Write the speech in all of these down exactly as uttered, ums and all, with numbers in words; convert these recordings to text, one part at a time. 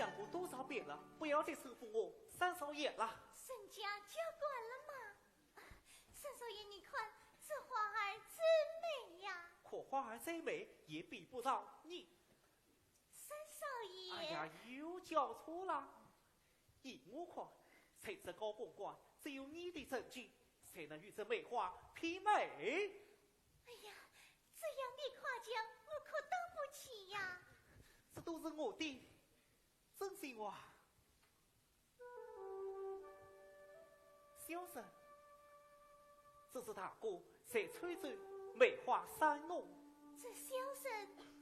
讲过多少遍了，不要再称呼我三少爷了。人家叫惯了嘛。三少爷，你看，这花儿真美呀。可花儿再美，也比不上你。三少爷。哎呀，又叫错了。依我看，在这高公馆，只有你的成就，才能与这梅花媲美。哎呀，这样的夸奖，我可当不起呀。这都是我的真心话。小生，这是大哥在吹奏梅花三弄。这小生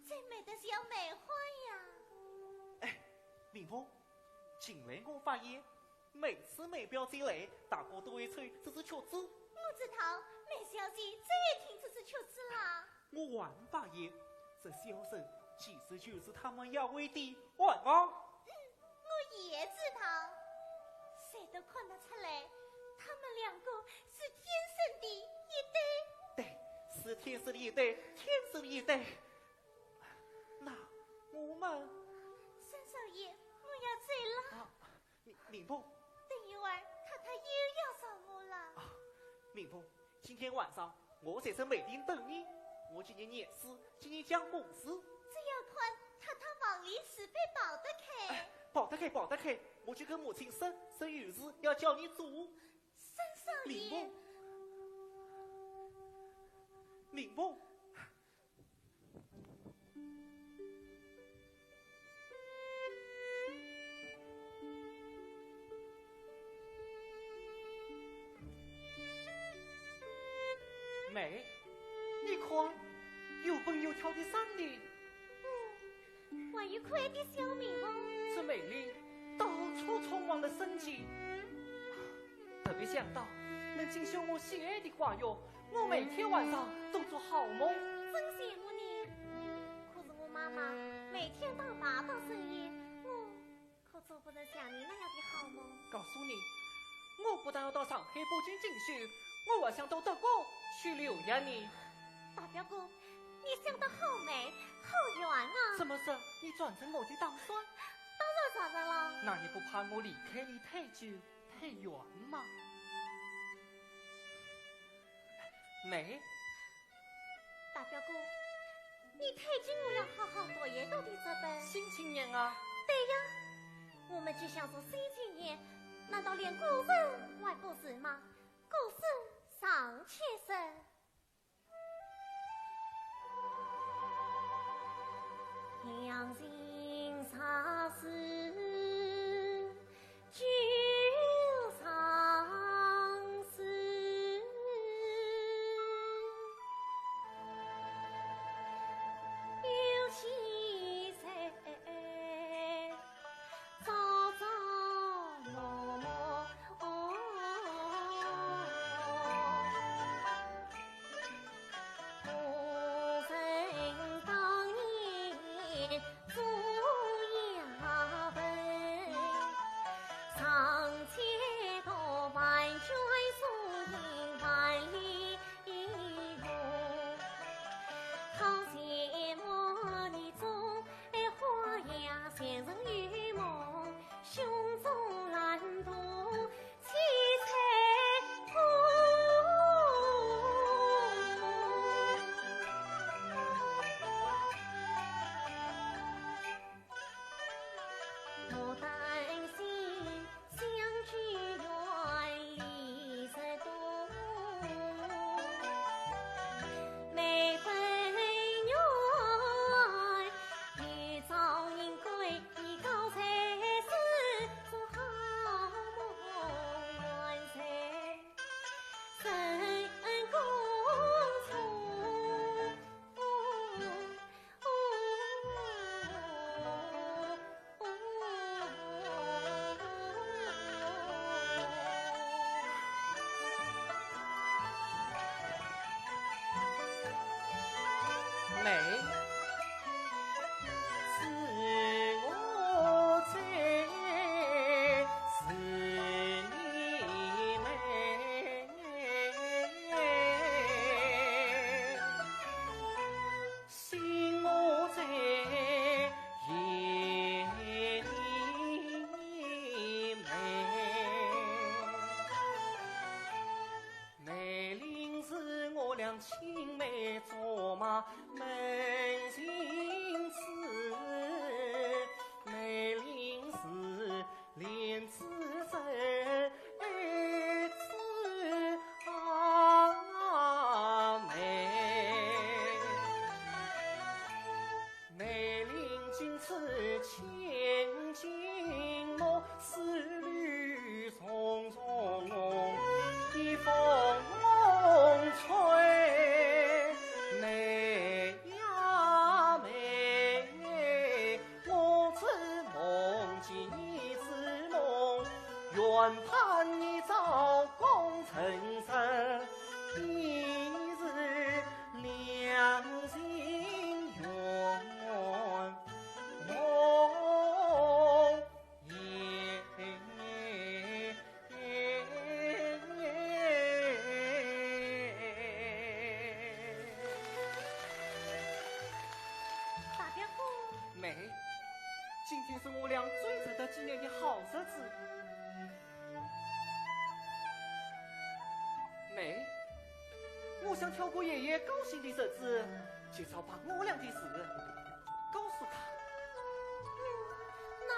怎美得像梅花呀？哎，明凤，近来我发现，每次梅彪进来，大哥都会吹这支曲子。我知道，梅小姐最爱听这支曲子啦。我还发现，这小生其实就是他们约会的玩伴。嗯，我也知道，谁都看得出来，他们两个是天生的一对。对，是天生的一对，天生的一对。那我们……三少爷，我要走了。啊，明，明凤。等一会儿，太太又要找我了。啊，明凤，今天晚上我在这梅亭等你，我给你念诗，给你讲故事。这要看太太房里是否保得开。哎，保得开，保得开，我去跟母亲说，说有事要叫你做。三少爷。明凤，明凤。 梅，你看，有蹦有跳的山林。嗯，还有快的小蜜蜂。这梅林到处充满了生机。 特别想到能尽享我喜爱的花园，我每天晚上都做好梦。真羡慕你。可是我妈妈每天打牌到深夜，我可做不得像你那样的好梦。告诉你，我不但要到上海北京进修，我还想到德国去留学呢。大表哥，你想得好美，好远啊！什么事？你赞成我的打算？当然赞成了。那你不怕我离开你太久？ 太远嘛。梅。大表哥，你太君我要好好读一读的这本。新青年啊。对呀，我们既想做新青年，难道连古人还不如吗？古书尚且说， 良禽择时九常死，有其谁 朝朝暮暮，何曾当年做衙门，上街道万卷送行万里路，好羡慕你中 哎，花样仙人有梦，胸中蓝图，七彩虹。牡丹心 相聚远离十冬，梅花园，一朝莺归，一觉才思，做好梦还在人过中。 梅，是我醉，是你美。 心我醉，夜里青梅竹马门前事，梅林寺莲子枝，儿子啊梅。 梅林尽处千金梦，丝柳重重梦，一风吹。梅呀梅，我只梦见你之梦，愿盼你早功成身，一日两情圆。 大丈夫。梅，今天是我俩最值得纪念的好日子。 梅，我想挑个爷爷高兴的日子，就早把我俩的事告诉他。嗯，那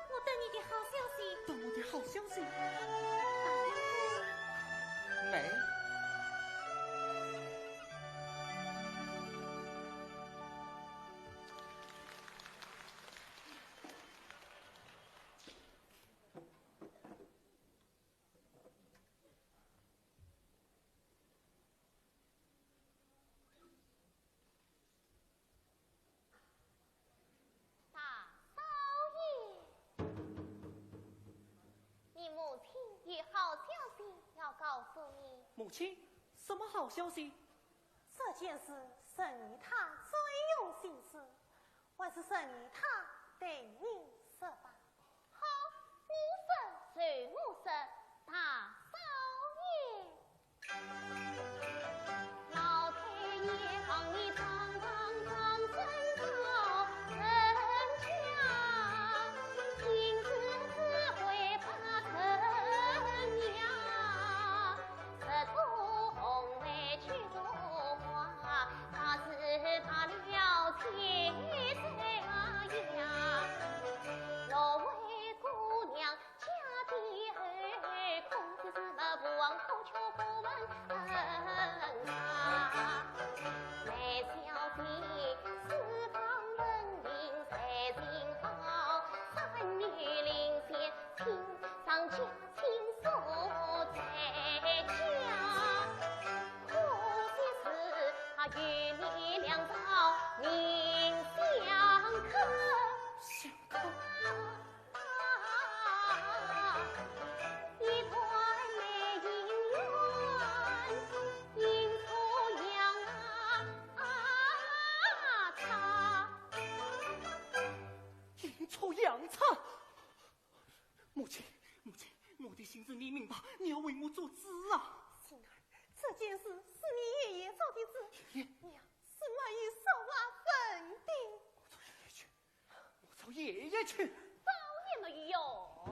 我等你的好消息。等我的好消息。梅。 大少爷，你母亲有好消息要告诉你。母亲，什么好消息？这件事，是你他最用心事，还是是你他对你说吧。 好，我说就我说，大少爷。老太爷望你堂堂上身高人家，今日只为把人呀，十朵红梅去做花，她是罢了千岁呀。若为姑娘 家的后空，是么不忘苦求不问恩啊。梅小姐，四方人民侪信好，三年领先，亲上加亲守在家。可惜是他与你两朝命相克。相克？ 一段美姻缘，阴错阳差。阴错阳差？母亲，母亲，我的心事你明白，你要为我做主啊！心儿，这件事是你爷爷做的主，爷爷？娘是没有说话份的。我找爷爷去。 我找爷爷去。找也没有用。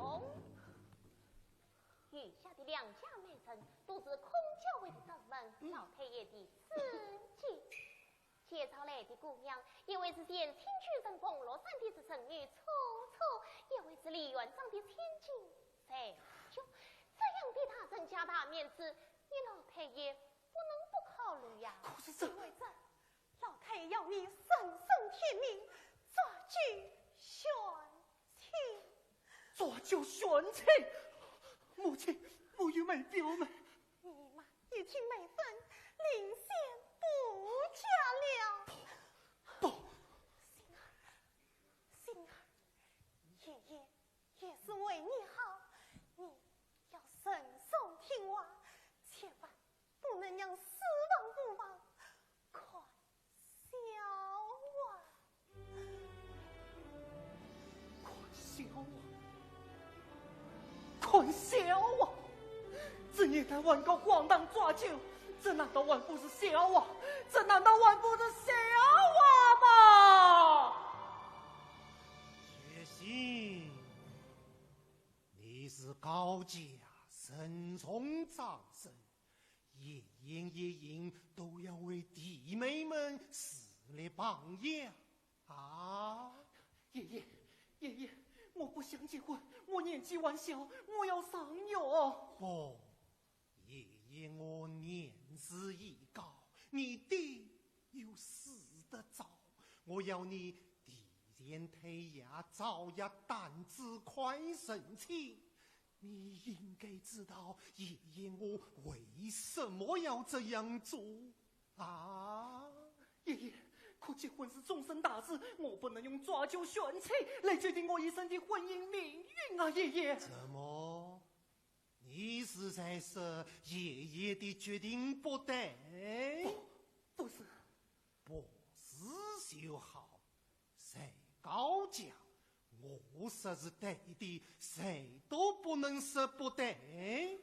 余下的两家美人都是孔教委的得分，嗯。老太爷的知己。介绍来的姑娘，一位是前清举人彭乐山的私生女楚楚，一位是梨园庄的千金瑞珠。这样的大人家大面子，你老太爷不能不考虑呀。可是这……因为这 老太爷要你神圣天命，做主选亲。做主选亲？母亲，我有媒婊没？你嘛已经没份，另选不嫁了。不，不。心儿，心儿，爷爷也是为你好，你要顺从听话，千万 不能让四方父王看笑话。看笑话？看笑话？这年代还搞黄灯抓阄，这难道还不是笑话？这难道还不是笑话吗？觉醒，你是高家神宗长孙， 爷英也英都要为弟妹们树立榜样啊！爷爷，爷爷，我不想结婚，我年纪还小，我要上学。不，爷爷我年事已高，你爹又死得早，我要你提前退下，早下担子，快成亲。你应该知道爷爷我为什么要这样做啊！爷爷，可结婚是终身大事，我不能用抓阄选妻来决定我一生的婚姻命运啊，爷爷！怎么？你是在说爷爷的决定不对？不，不是。不是就好。谁告讲我说是对的，谁都不能说不对。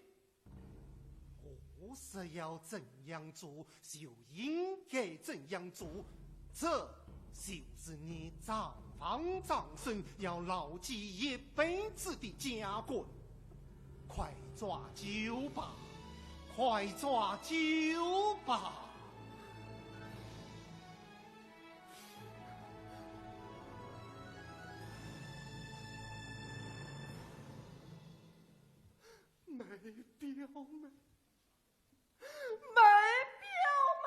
我说要怎样做，就应该怎样做，这就是你丈房丈孙要牢记一辈子的家规。快抓阄吧，快抓阄吧！梅表妹，梅表妹。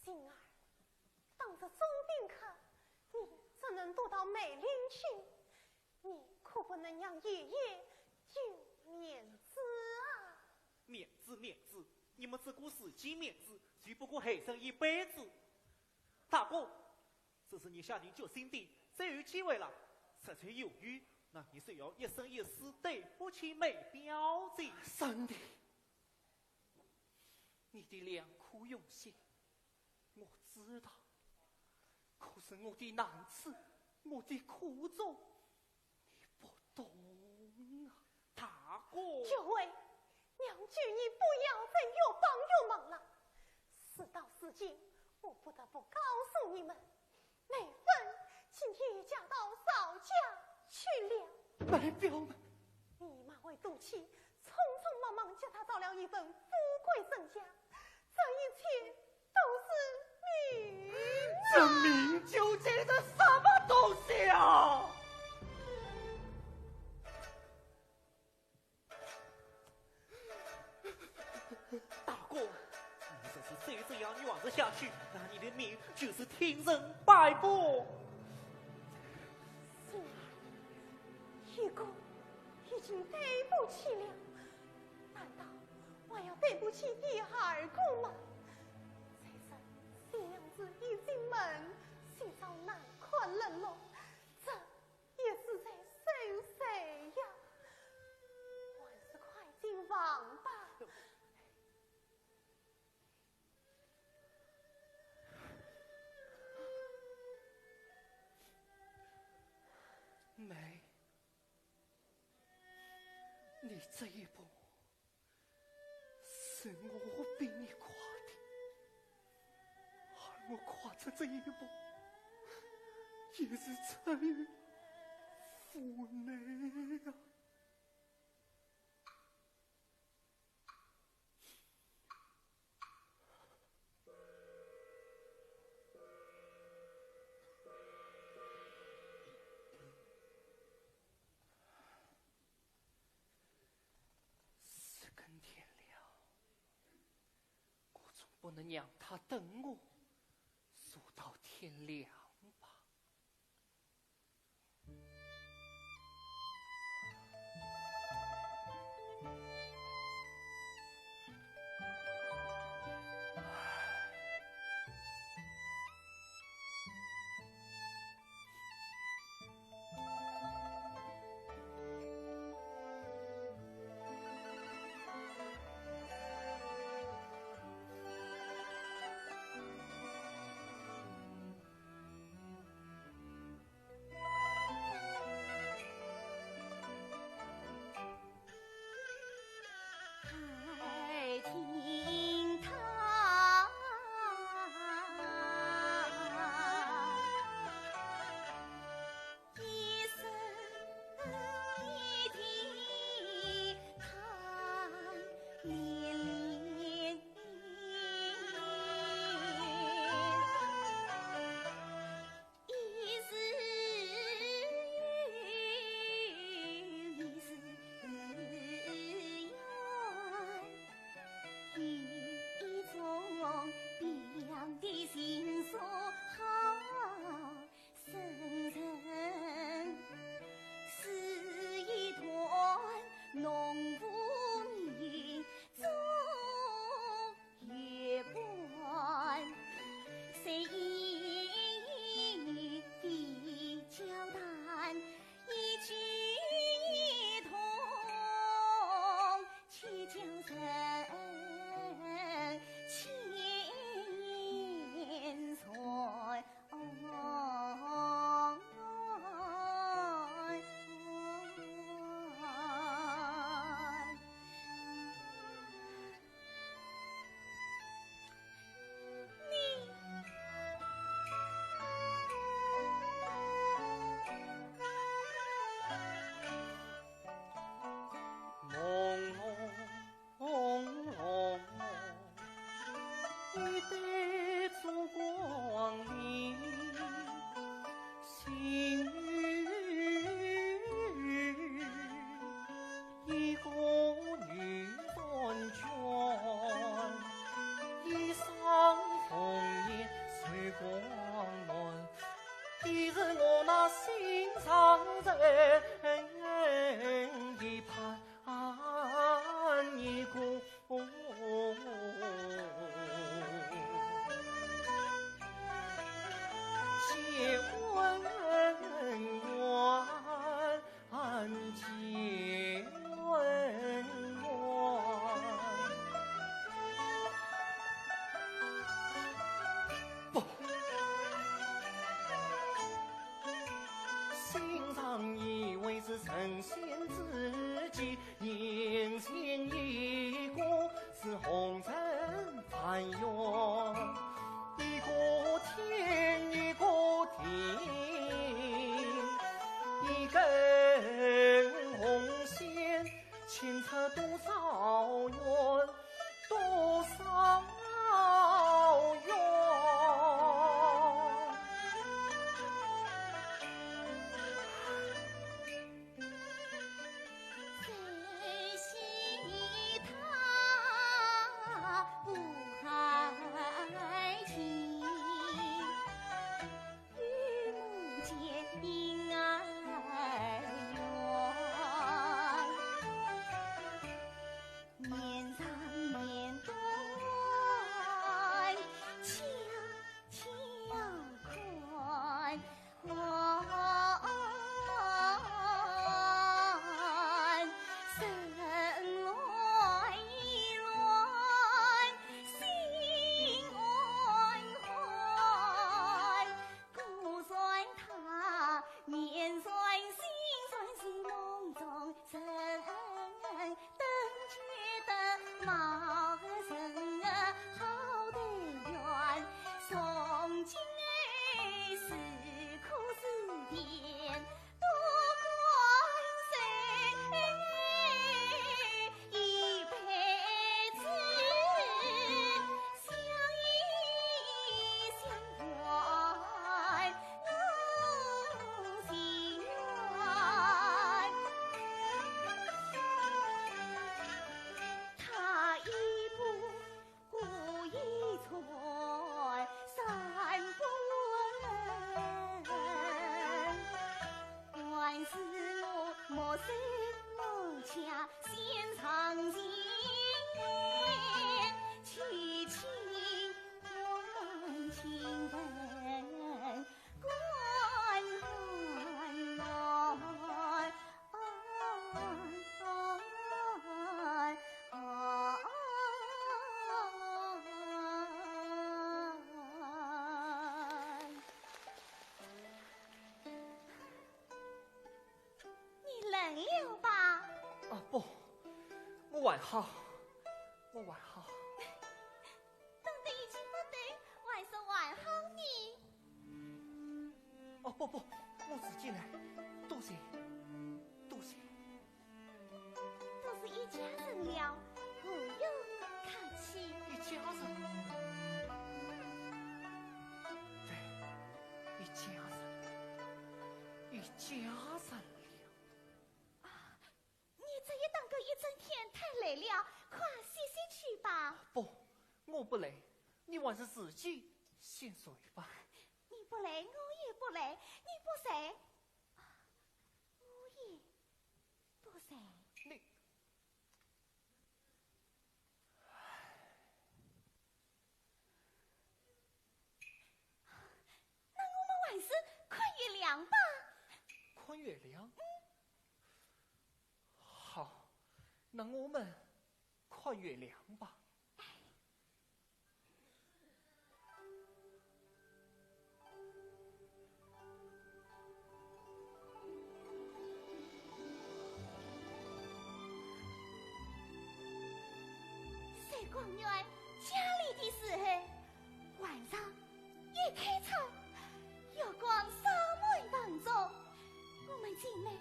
心儿，当着众宾客，你怎能躲到梅林去？你可不能让爷爷丢面子啊！面子，面子，你们只顾自己面子，谁不顾后生一辈子？大哥，这是你下定决心的，最后机会了，实在犹豫，那你就要一生一世对不起梅表姐。三弟，你的良苦用心，我知道，可是我的难处，我的苦衷，你不懂啊。大哥。九位，娘求你不要再越帮越忙了。事到如今，我不得不告诉你们， 梅芬今天嫁到曹家去了。梅表妹，你那位赌气，匆匆忙忙给她找了一份富贵人家，这一切都是命啊！这命究竟是什么东西啊？ 大哥，你若是再这样软弱下去，那你的命就是天人摆布。心儿，一哥已经对不起了，难道还要对不起第二哥吗？再说新娘子已经闷，心上难堪冷落，这 也是在受罪呀，还是快进房吧。你这一步是我比你快的，而我跨出这一步，也是出于无奈呀。 四更天了，我总不能让他等我坐到天亮吧？你冷了吧？啊，不，我还好，我还好。冻得已经不得，还说还好呢？哦，不，不，我自己来，多谢，多谢。都是一家人了，不用客气。一家人？对，一家人，一家人了。 你这一耽搁一整天，太累了，快歇歇去吧。不，我不累，你还是自己先睡吧。你不累，我也不累，你不睡，我也不睡。你……那我们还是看月亮吧。看月亮？嗯。 好，那我们看月亮吧。水光月，家里的时候，晚上 一开窗，月光洒满房中，我们姐妹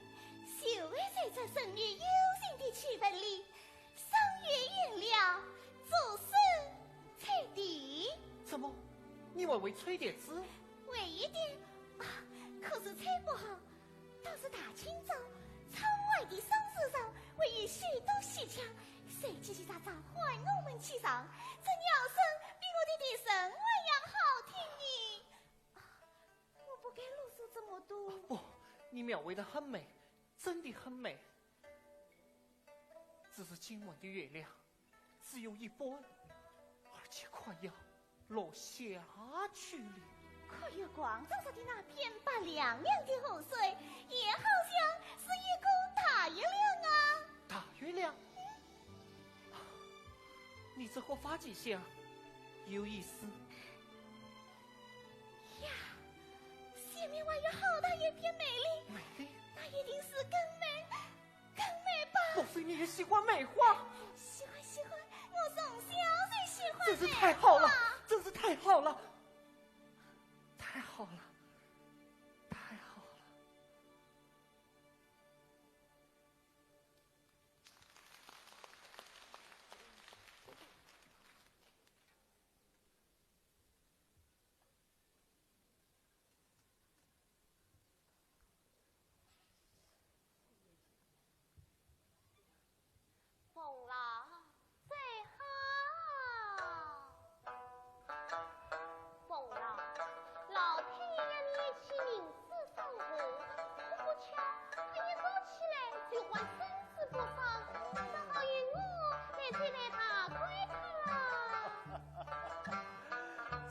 就会在这神秘幽静的气氛里，赏月、演聊、作诗、吹笛。怎么，你还会吹笛子？会一点，啊，可是吹不好。 倒是大清早，窗外的桑树上还有许多喜鹊，叽叽喳喳喊我们起床，这鸟声比我的笛声还要好听呢。啊，我不该啰嗦这么多。不，你描绘得很美，真的很美。只是今晚的月亮 只有一半，而且快要落下去了。可月光照射的那片白亮亮的湖水，也好像是一个大月亮啊。大月亮？啊，你这个发迹象有意思。呀，前面还有好大一片梅林，梅林？那一定是更美 更美吧？莫非你也喜欢梅花？喜欢，喜欢，我从小就喜欢梅花。真是太好了，真是太好了，太好了，太好了。 凤老最好。凤老，老太爷年纪零四上火，可不巧，他一早起来就患身子不爽，只好由我代替来大快他了。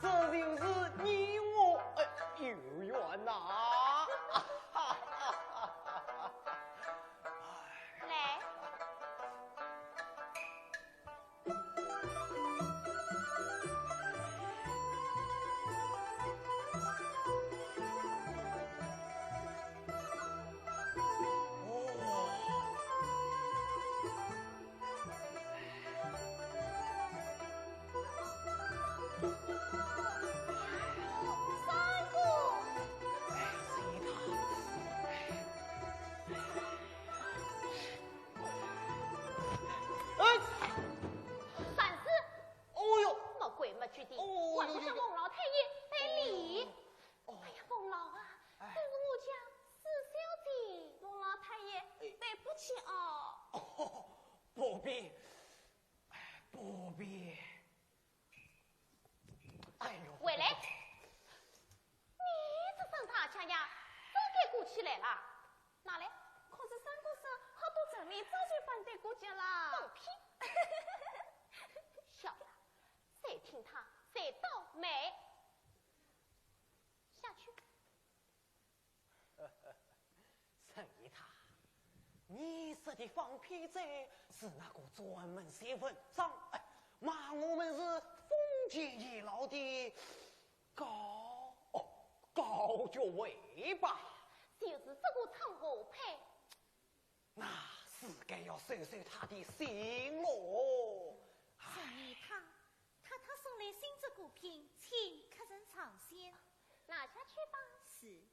这就是你我，哎，有缘呐！来。 哎！啥事？哦哟！没规没矩的，哦哟哟哟！还不向王老太爷赔礼。哦。哎呀，凤老啊，哎。这是我家四小姐。王老太爷，哎。对不起啊。哦，不必，哎，不必。哎呦，回来！你这声大家呀，早该鼓起来了。哪来？可是三个字，好多人民早就反对过去啦。放屁！小子，谁听他，谁倒霉。下去。沈姨太，你说的放屁嘴是那个专门写文章，哎，骂我们是封建遗老的高，哦，高脚尾巴。就是这个场合配。那是该要收收他的信哦。沈姨太，太太送来新制果品，请客人尝鲜。拿下去吧。是。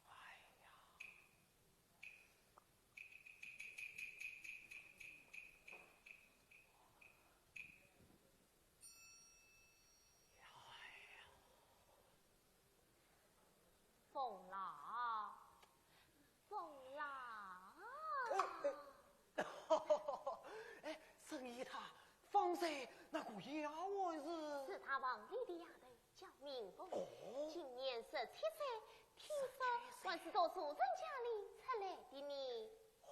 哎呀，哎呀。 冯老，冯老。哎，沈姨太，方才那个丫鬟是？是大房里的丫头，叫明凤。哦。今年十七岁，听说还是读书人家里出来的呢。哦，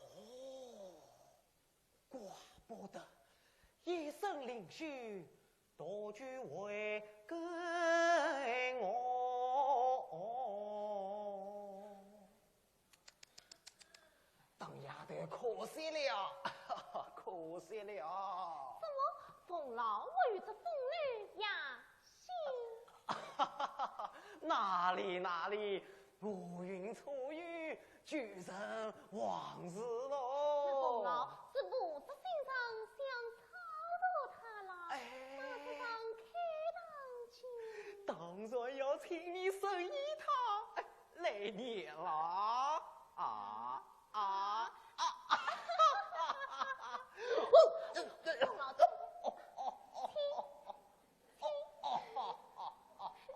怪不得，一声灵犀， 独具慧根哦。当丫头可惜了，可惜了。怎么，冯老没有这风流雅兴？哪里，哪里，乌云错雨，旧人往事喽。那冯老是不知心肠，想炒作她啦。哎。那这张开当亲。当然要请你沈姨太来念啦。啊，啊，啊，啊。冯老，请，请。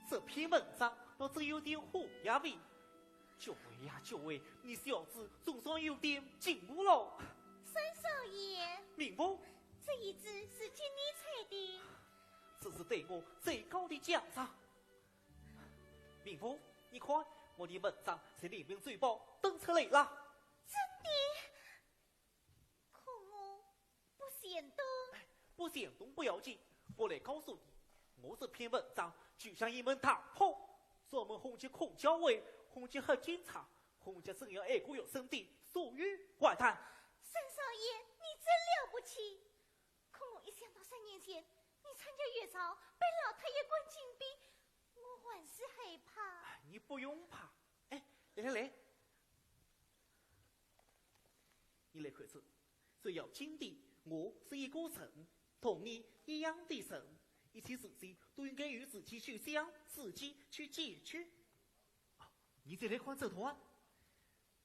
这篇文章倒真有点火药味。脚尾呀脚尾，你小子总算有点进步喽。三少爷，明凤，这一支是今年采的，这是对我最高的奖赏。 明凤，你看，我的文章在《黎民周报》登出来了。真的？可我不赞同。哎，不赞同不要紧，我来告诉你，我这篇文章就像一门大炮，专门轰击孔教委，轰击黑警察，轰击镇压爱国学生的所有坏蛋。沈少爷，你真了不起。 可我一想到三年前你参加学潮，被老太爷关禁闭，我还是害怕。哎，你不用怕。哎，来来来，你来看这，最要紧的，我是一个人，同你一样的人，一切事情都应该由自己去想，自己去解决。啊，你再来看这段。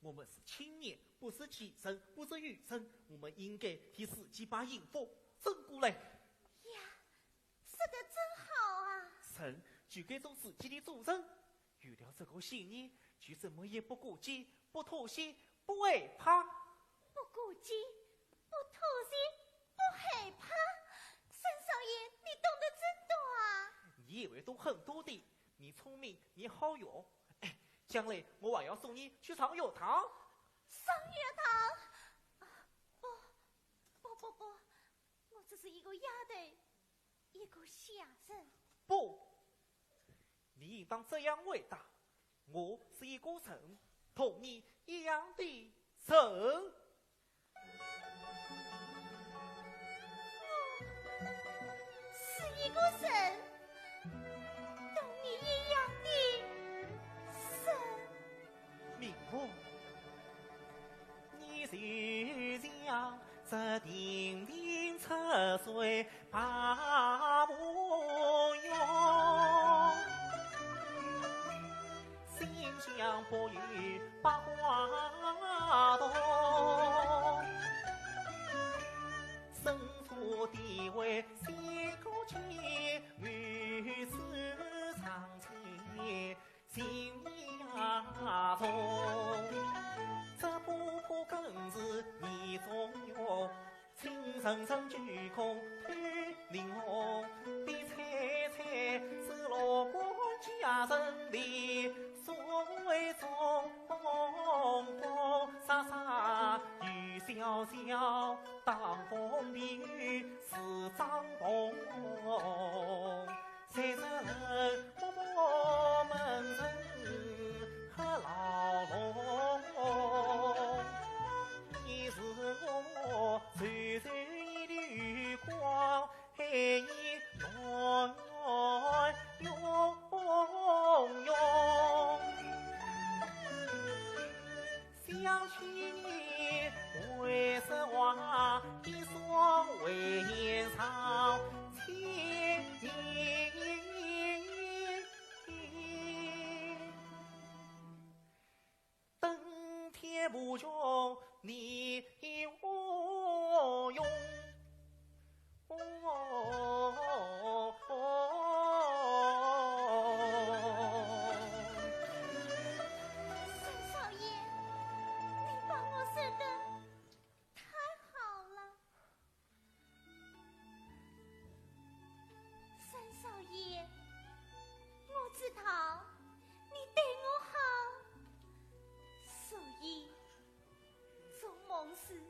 我们是青年，不是奇人，不是愚人，我们应该替自己把幸福争过来。呀，说得真好啊！人就该做自己的主人，有了这个信念，就怎么也不顾忌，不妥协，不害怕。不顾忌，不妥协，不害怕。沈少爷，你懂得真多啊！你以为懂很多的，你聪明，你好学。哎，将来我还要送你去上学堂。上学堂？啊，不，不，不，不，我只是一个丫头，一个下人。不，你应当这样回答：我是一个人，同你一样的人。 我是一个人，同你一样的人。明凤，你就像这亭亭秋水白无忧，心像不有百花朵。 身处地位，心高气，女子层层九孔透玲珑，碧翠翠紫罗冠佳人的水中光，洒洒雨潇潇，当风的雨是张pomom。 谁知冷漠漠门人和牢笼，你是我最最一缕光，爱你暖暖永永。 想起你为什话一双为年少情。登天无穷你我用。 三少爷，你把我说的太好了。三少爷，我知道你对我好，所以 做梦时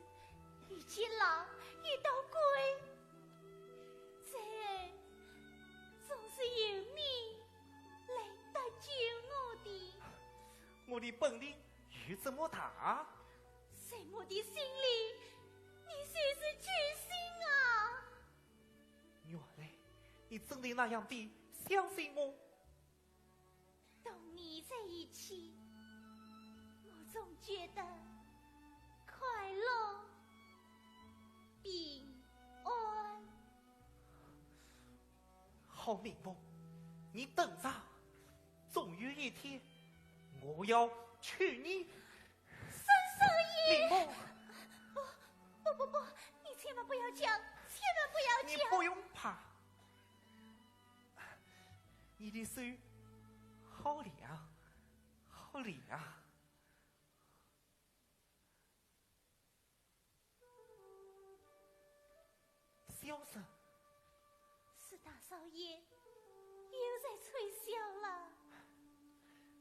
遇见狼，遇到鬼，最后总是有你来搭救我的。我的本领有这么大？在我的心里，你就是救星啊！原来你真的那样的相信我。 同你在一起，我总觉得快乐、平安。好明凤，你等着，总有一天我要娶你。三少爷！明凤，不不不不，你千万不要讲，千万不要讲！你不用怕。 你的手好凉，好凉。小生，是大少爷又在吹箫了。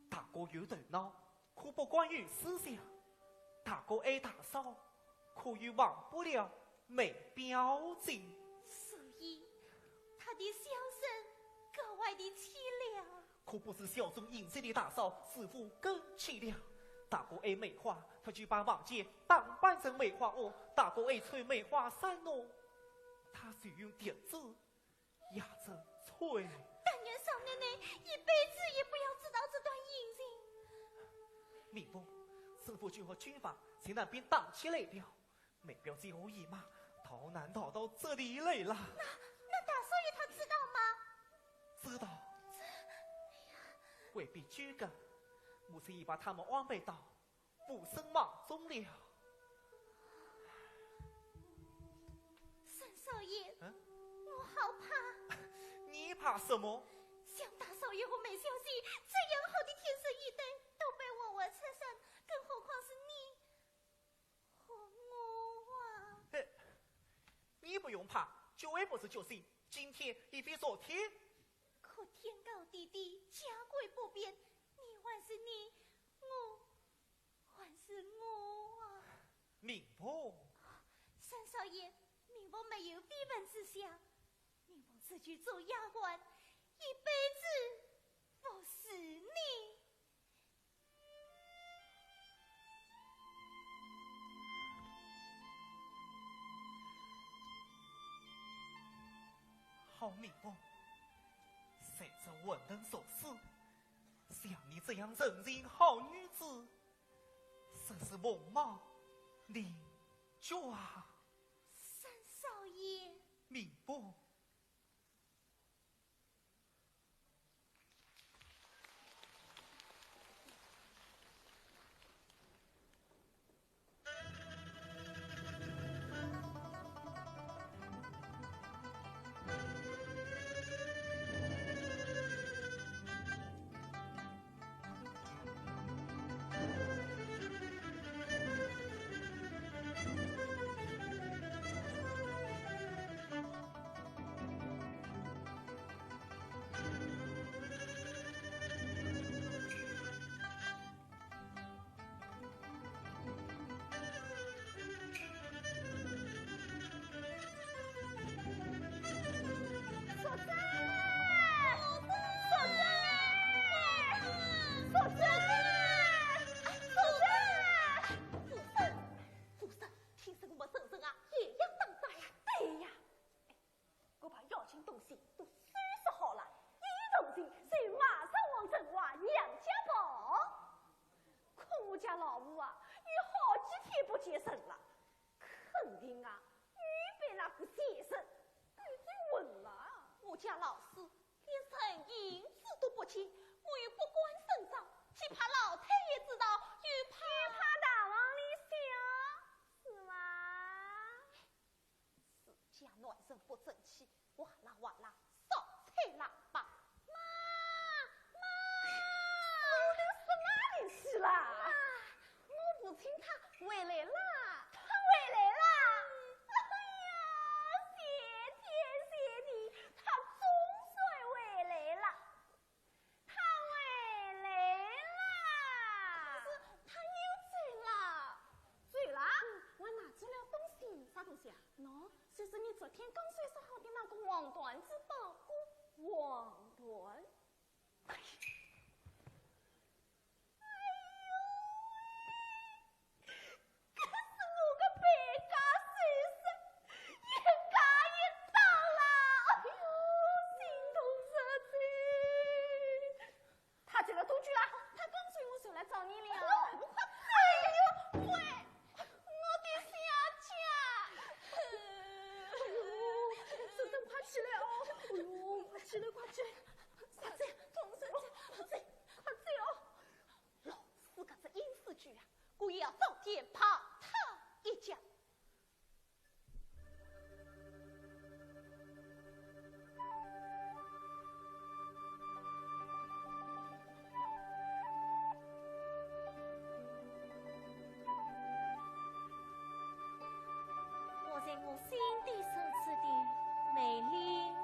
大哥有头脑，可不惯有思想。大哥爱大嫂，可又忘不了梅标金。所以，他的箫声格外的凄凉。可不知箫中饮醉的大嫂似乎更凄凉。大哥爱梅花，他就把房间打扮成梅花屋；大哥爱吹梅花扇哦，他就用笛子压着吹。但愿少奶奶一辈子也不要知道这段隐情。明凤，师父军和军阀在那边打起来了。 梅标金和姨妈逃难逃到这里来了。那大少爷他知道吗？知道。为避纠葛，母亲已把他们安排到武生房中了。三少爷，嗯？我好怕。你怕什么？想大少爷和梅小姐这样好的天生一对，都被我和车山更何况是你 和我啊。嘿，你不用怕，绝不是决心，今天已非昨天。可天高地低，家规不变，你还是你，我还是我啊。明凤。三少爷，明凤没有非分之想，明凤只求做丫鬟，一辈子服侍你。 好明凤，谁知混沌俗世，像你这样人情好女子，真是凤毛麟角啊！三少爷。明凤。老师，连人影子都不见，我又不敢声张，既怕老太爷知道，又怕……又怕大房里响，是吗？自家男人不争气，哇啦哇啦少吹喇叭。妈，妈，手头伸哪里去了？妈，我父亲他回来了。他回来了？哎呀，谢天谢地，他总算回来了。他回来了。可是他又走了。走了？我拿着了东西。啥东西啊？喏，就是你昨天刚才说好的那个黄缎子包裹。黄缎？哎呀，哎呦喂，搿是我个陪嫁首饰，一家一档啦！哎呦，心痛煞哉！他走了多久了？他刚才我就来找你了。哎呦喂，我的小姐！哎呦，婶婶快起来哦！哎呦，快起来，快起来！快走，同婶姐，快走，快走哦！老师搿只阴司局啊，我也要早点拍他一脚。 我在我心底深处的美丽啊。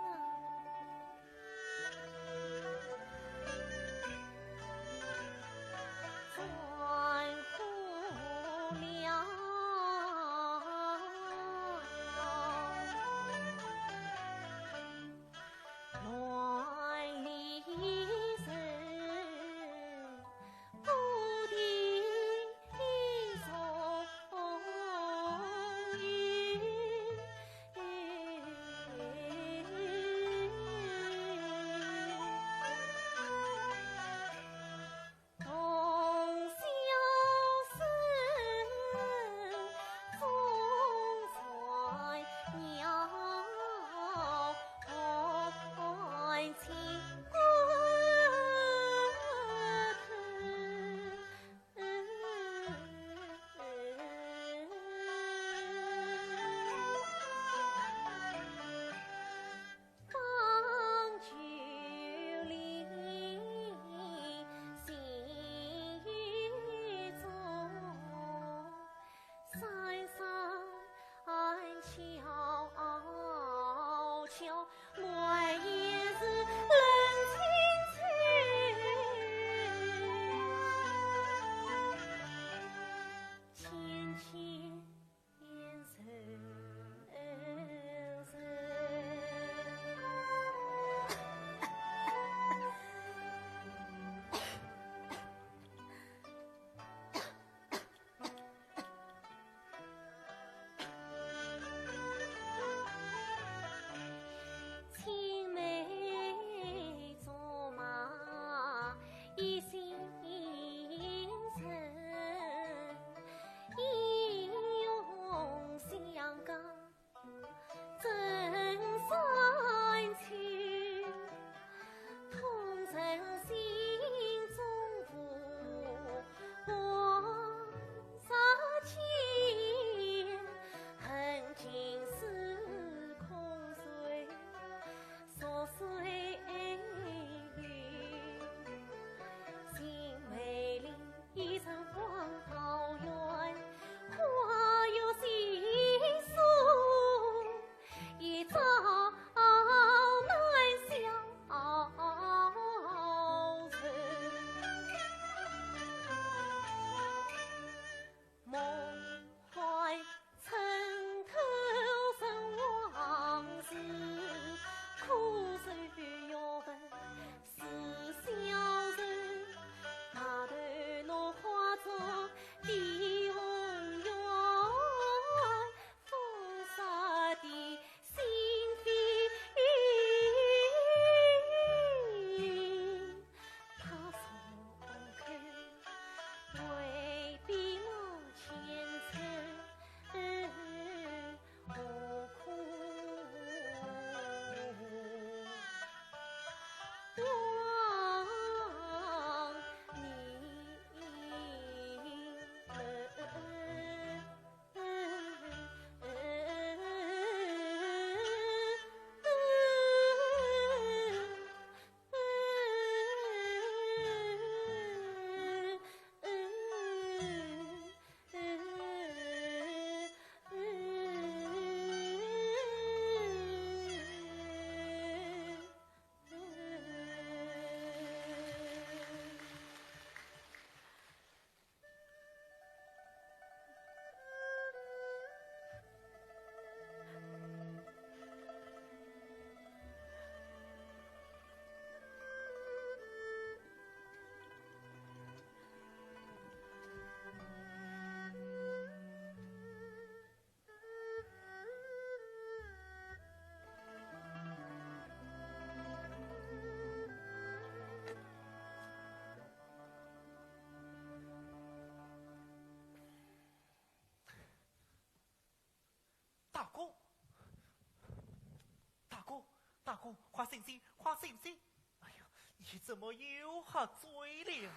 大哥，快醒醒，快醒醒！哎呀，你怎么又喝醉了？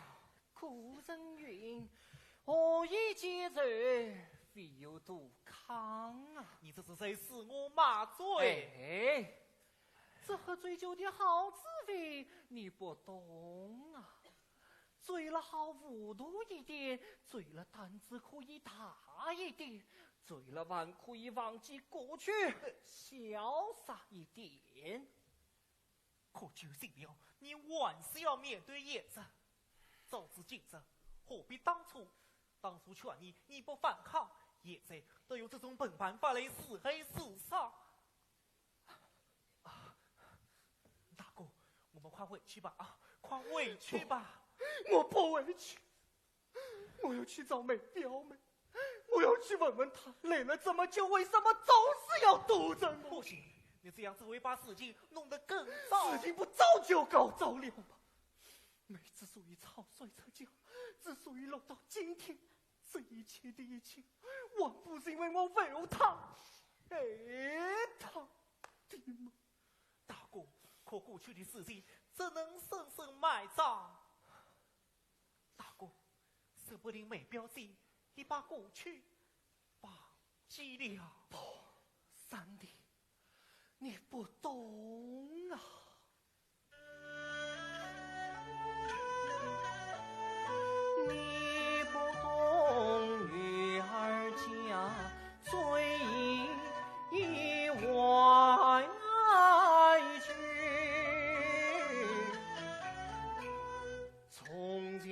古人云：“何以解愁，唯有杜康啊。”你这是在使我骂醉。哎，这喝醉酒的好滋味，你不懂啊。醉了好糊涂一点，醉了胆子可以大一点，醉了还可以忘记过去，潇洒一点。可酒醒了，你还是要面对现实。早知今日，何必当初？当初劝你，你不反抗，现在都有这种笨办法来自黑自伤。啊，大哥，我们快回去吧，啊，快回去吧。我不回去，我要去找梅表妹，我要去问问她来了这么久，为什么总是要躲着我？不行，你这样只会把事情弄得更糟。事情不早就搞糟了吗？梅之所以草率出嫁，之所以落到今天，这一切的一切，还不是因为我为了她，爱她的吗？大哥，可过去的事情怎能深深埋葬？大哥，说不定梅表姐已把过去忘记了。不，三弟，你不懂啊。你不懂女儿家最意外去。从今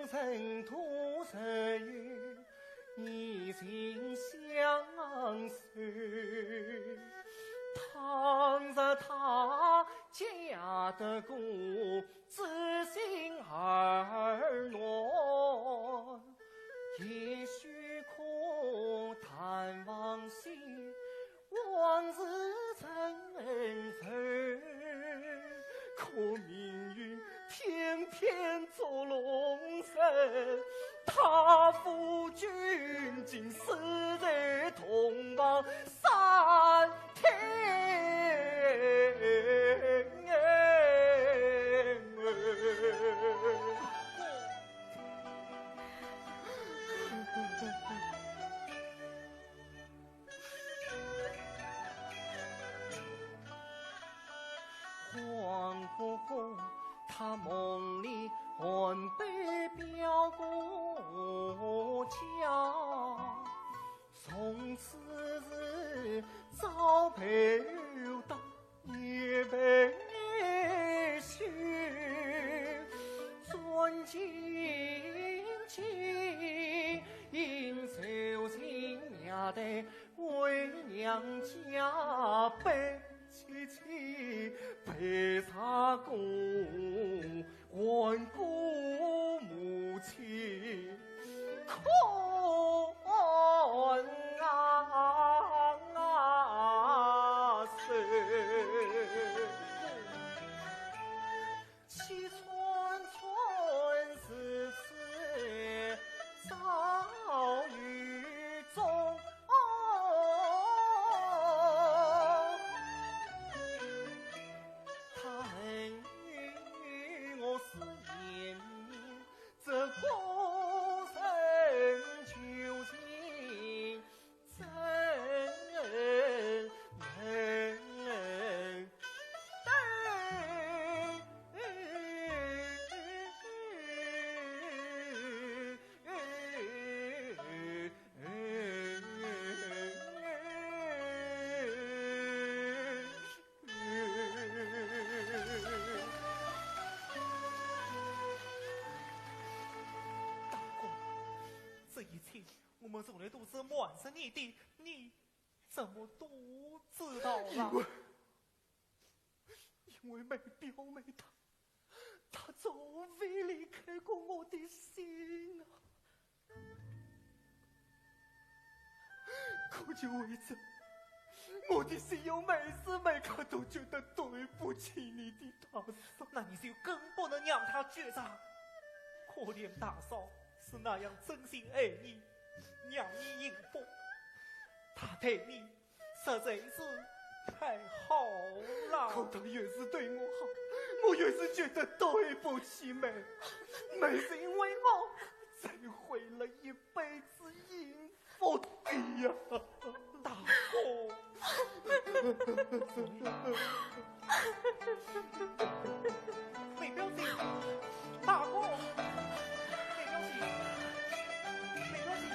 人都是与你心相随。倘若她嫁得过，知心而暖，也许可淡忘些 往事成风，可命运偏偏捉弄人，她夫君今死在洞房三天。黄姑姑她梦里还被表哥家，从此日早被当 也被休，转进京，受尽虐待，为娘家悲戚戚，悲茶过 还顾母亲，看啊，啊，啊，谁？气喘喘如此遭遇中。 他恨与我是言明，这个人究竟怎能等？ 大哥，这一切我们从来都是瞒着你的，你怎么都知道了？因为，因为梅表妹她 他从未离开过我的心啊。可就为此，我的心又每时每刻都觉得对不起你的大嫂。那你就更不能让他觉着可怜大嫂是那样真心爱你，让你幸福。他待你 实在是太好了。可他越是对我好，我越是觉得对不起梅。梅是因为我才毁了一辈子幸福的呀。大哥。梅表姐，大哥，梅表姐，梅表姐。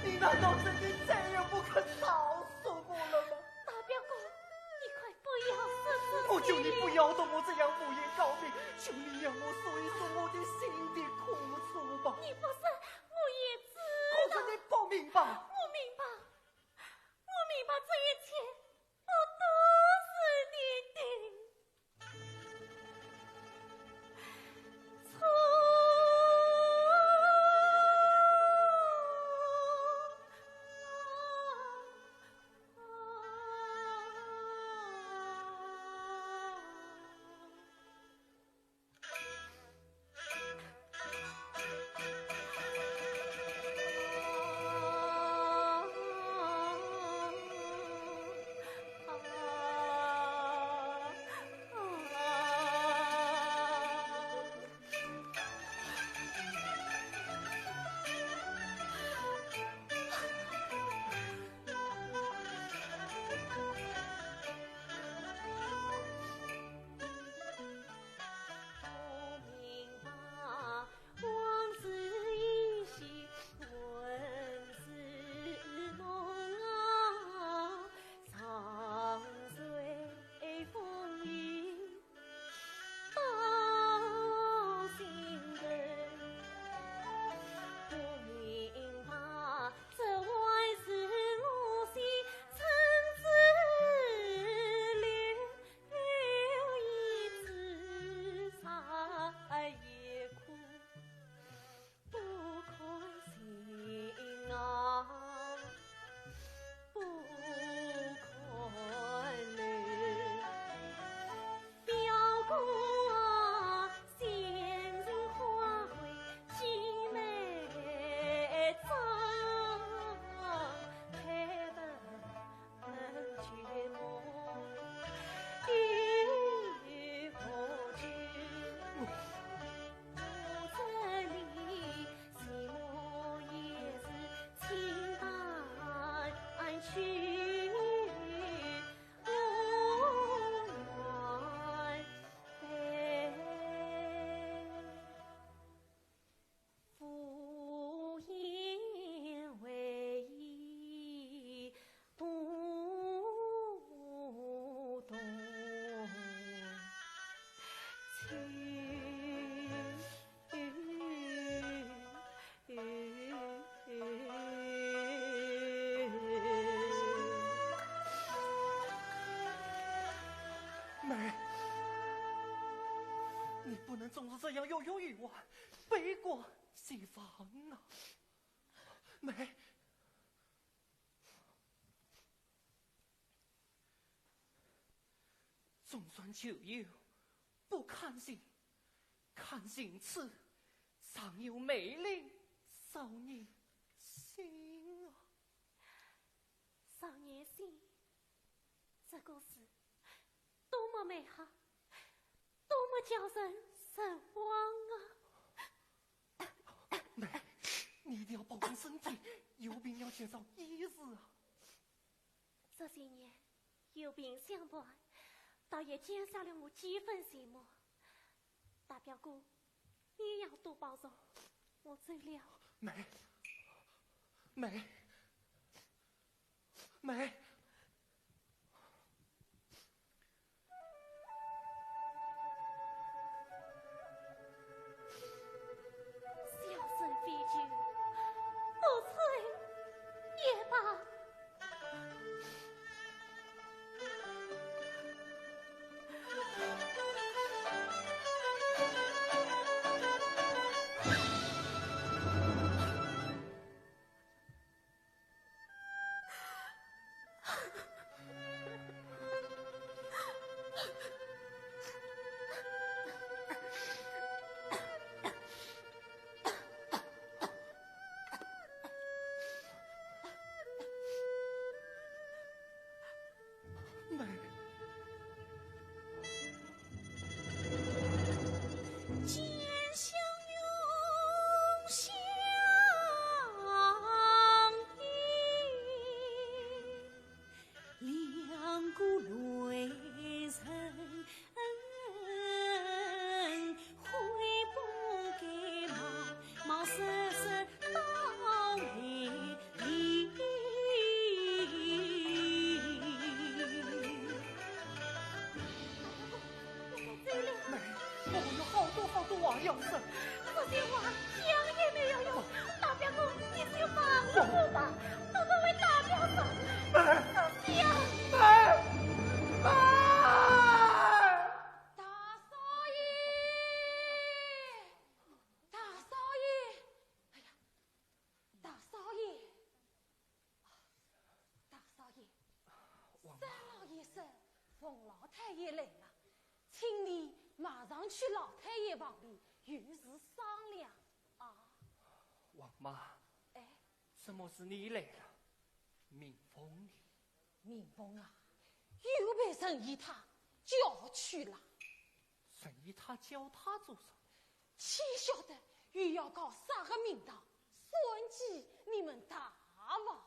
你难道真的再也不肯饶恕我了吗？大表哥，你快不要说出这些。我求你不要对我这样无言告别，求你让我诉一诉我的心的苦楚吧。你不说，我也知道。可是你不明白。我明白，我明白这一切不都是你的错。梅，你不能总是这样犹犹豫豫，背过西房啊。梅，总算旧友不堪情，看情痴，尚有梅林少年心啊。少年心，这个词多么美好，多么叫人神往啊！梅，你一定要保重身体，有病要及早医治啊！这些年有病相伴，倒也减少了我几分寂寞。大表哥，你要多保重，我走了。梅，梅，梅。 小生非救，不吹也罢。要死！这些话讲也没有用，大表哥，你就放了我吧，我不会打表嫂。哎，这样，哎，哎！大少爷，大少爷，哎呀，大少爷，大少爷，三老爷说冯老太爷来了，请你马上去老太爷房里有事商量啊。王妈，哎，怎么是你来了？明凤呢？明凤啊，又被沈姨太叫去了。沈姨太叫他做什么？岂晓得又要搞啥个名堂，算计你们大房。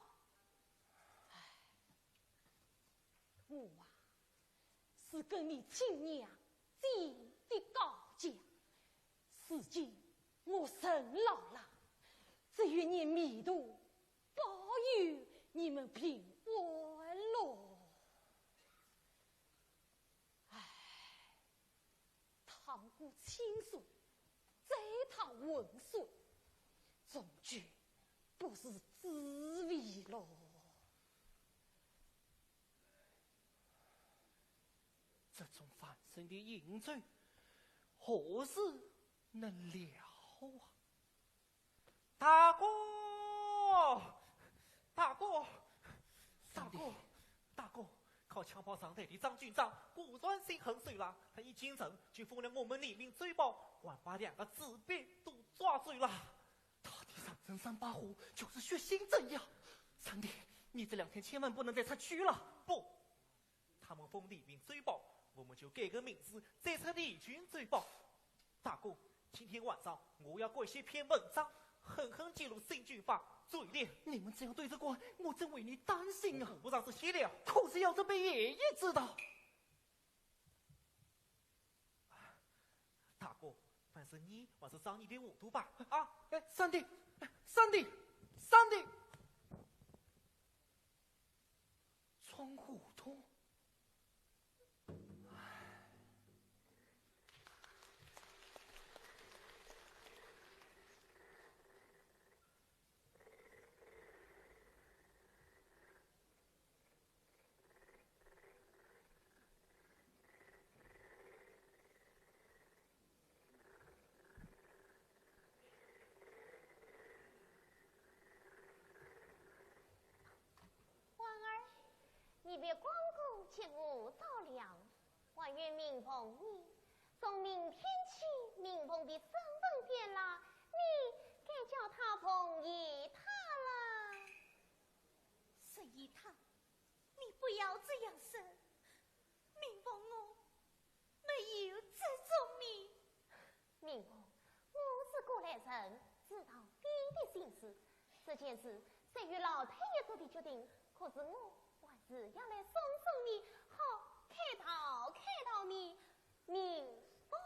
唉，我啊，是跟你亲娘姐的高家，如今我人老了，只有念弥陀保佑你们平安咯。唉，趟过清水，再趟浑水，终究不是滋味咯。这种烦人的应酬，何时能了啊？大哥，大哥，大哥，大哥，靠枪炮上台的张军长果然心狠手辣，他一进城就封了我们黎民州保，还把两个主簿都抓走了。他的上任三把火就是血腥镇压。三弟，你这两天千万不能再出去了。不，他们封黎民州保，我们就改个名字，再出黎军州保。大哥，今天晚上我要改写篇文章，狠狠揭露新军阀嘴脸。你们这样对着干，我真为你担心啊。我顾不上这些了。可是要是被爷爷知道。大哥，反正你还是长你的糊涂吧，啊！哎，三弟，哎，三弟，三弟，装糊涂。欢儿，你别光顾给我着凉，还有明凤呢？从明天起，明凤的身份变了，你该叫她凤姨太了。沈姨太，你不要这样说，明凤我没有这种命。明凤，我是过来人，知道你的心事。这件事虽与老太爷做的决定，可是我还是要来送送你，好开导开导你，明凤。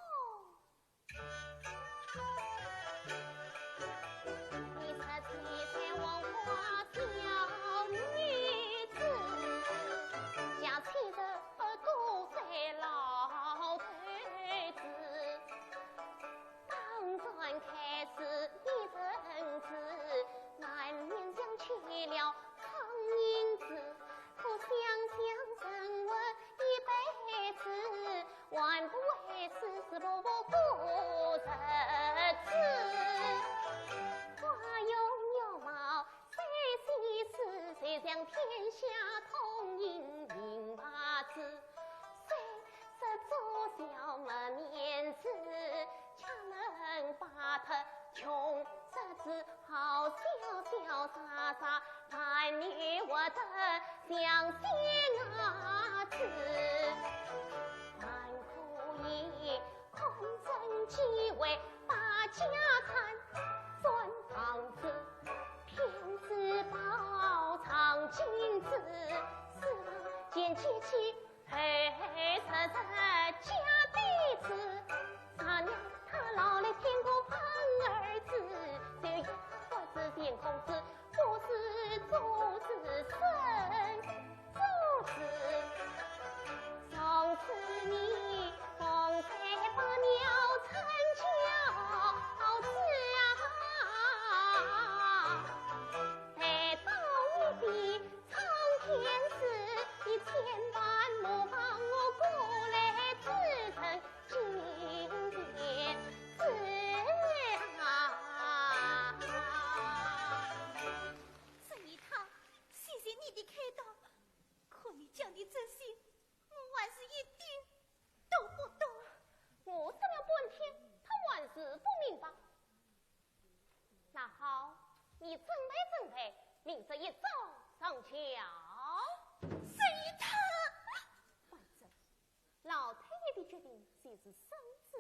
就是孙子，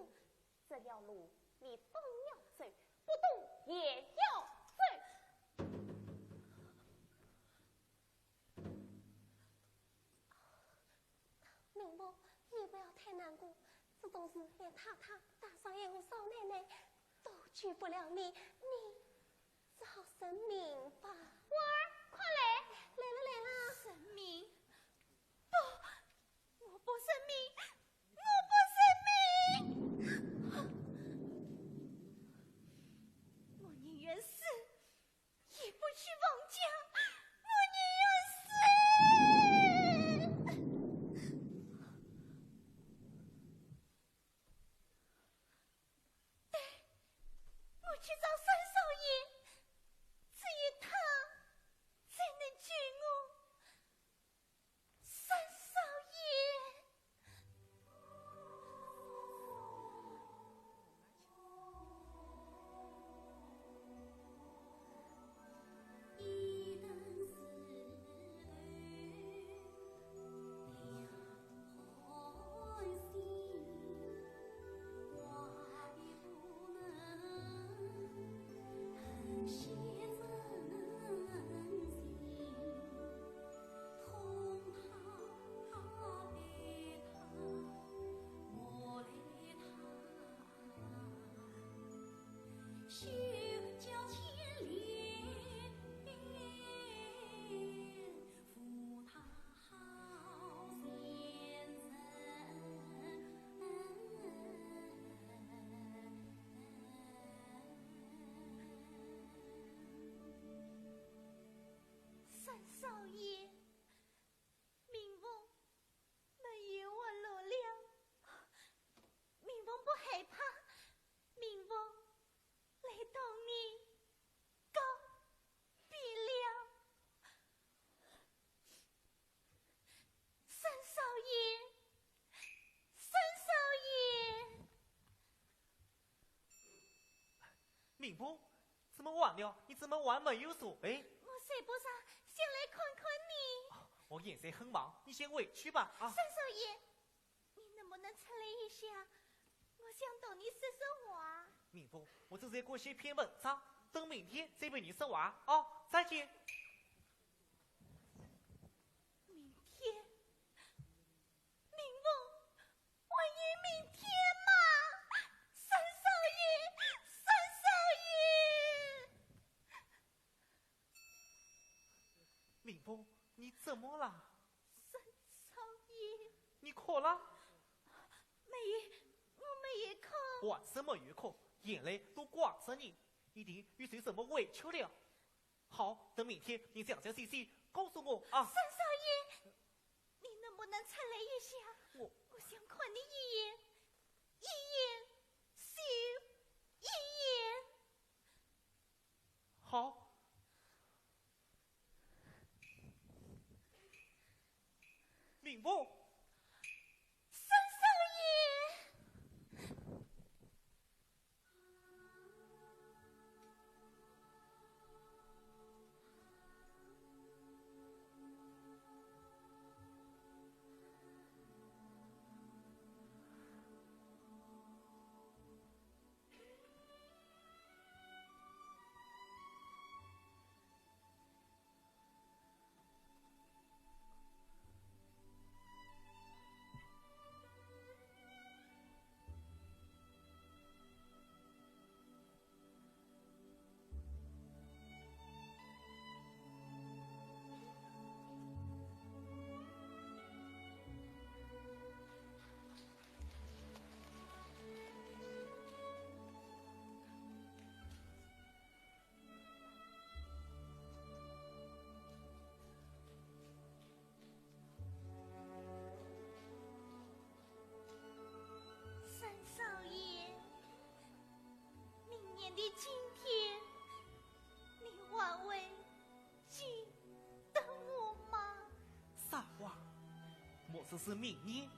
这条路你总要走，不懂也要走。明凤，你不要太难过，这种事连太太、大少爷和少奶奶都救不了你，你只好认命吧。花儿，快来！来了，来了。认命？不，我不认命，我不认命！我宁愿死，也不去王家，我宁愿死！对，我去找孙少爷，只有他才能救我。孙少爷。三少爷，明凤没有活路了。明凤不害怕，明凤来同你告别了。三少爷，三少爷。明凤，怎么晚了？你怎么还没有睡？我睡不着，想来看看你。哦，我现在很忙，你先回去吧，啊。三少爷，你能不能出来一下？我想同你说说话。明凤，我正在赶写篇文章，等明天再陪你说话啊。再见。明天？明凤，还有明天吗？三少爷，三少爷！明凤，你怎么了？三少爷。你哭了？没有，我没有哭。还是没有哭，眼泪都挂着呢，一定又受什么委屈了。好，等明天你详详细细告诉我啊。三少爷，你能不能出来一下？我……我想看你一眼，一眼，就一眼。好。明凤。三少爷。三少爷，明年的今天，你还会记得我吗？傻瓜，莫说是明年，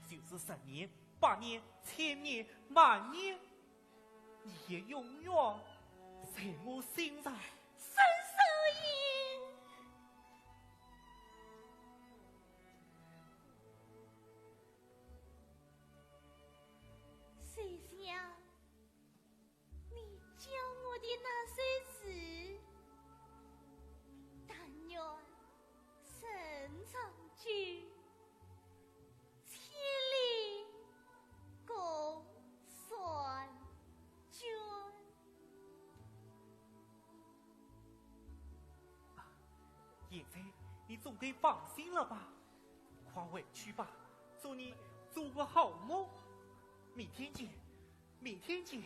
就是十年、百年、千年、万年，你也永远在我心上。三少爷。总得放心了吧？快回去吧，祝你做个好梦，明天见，明天见。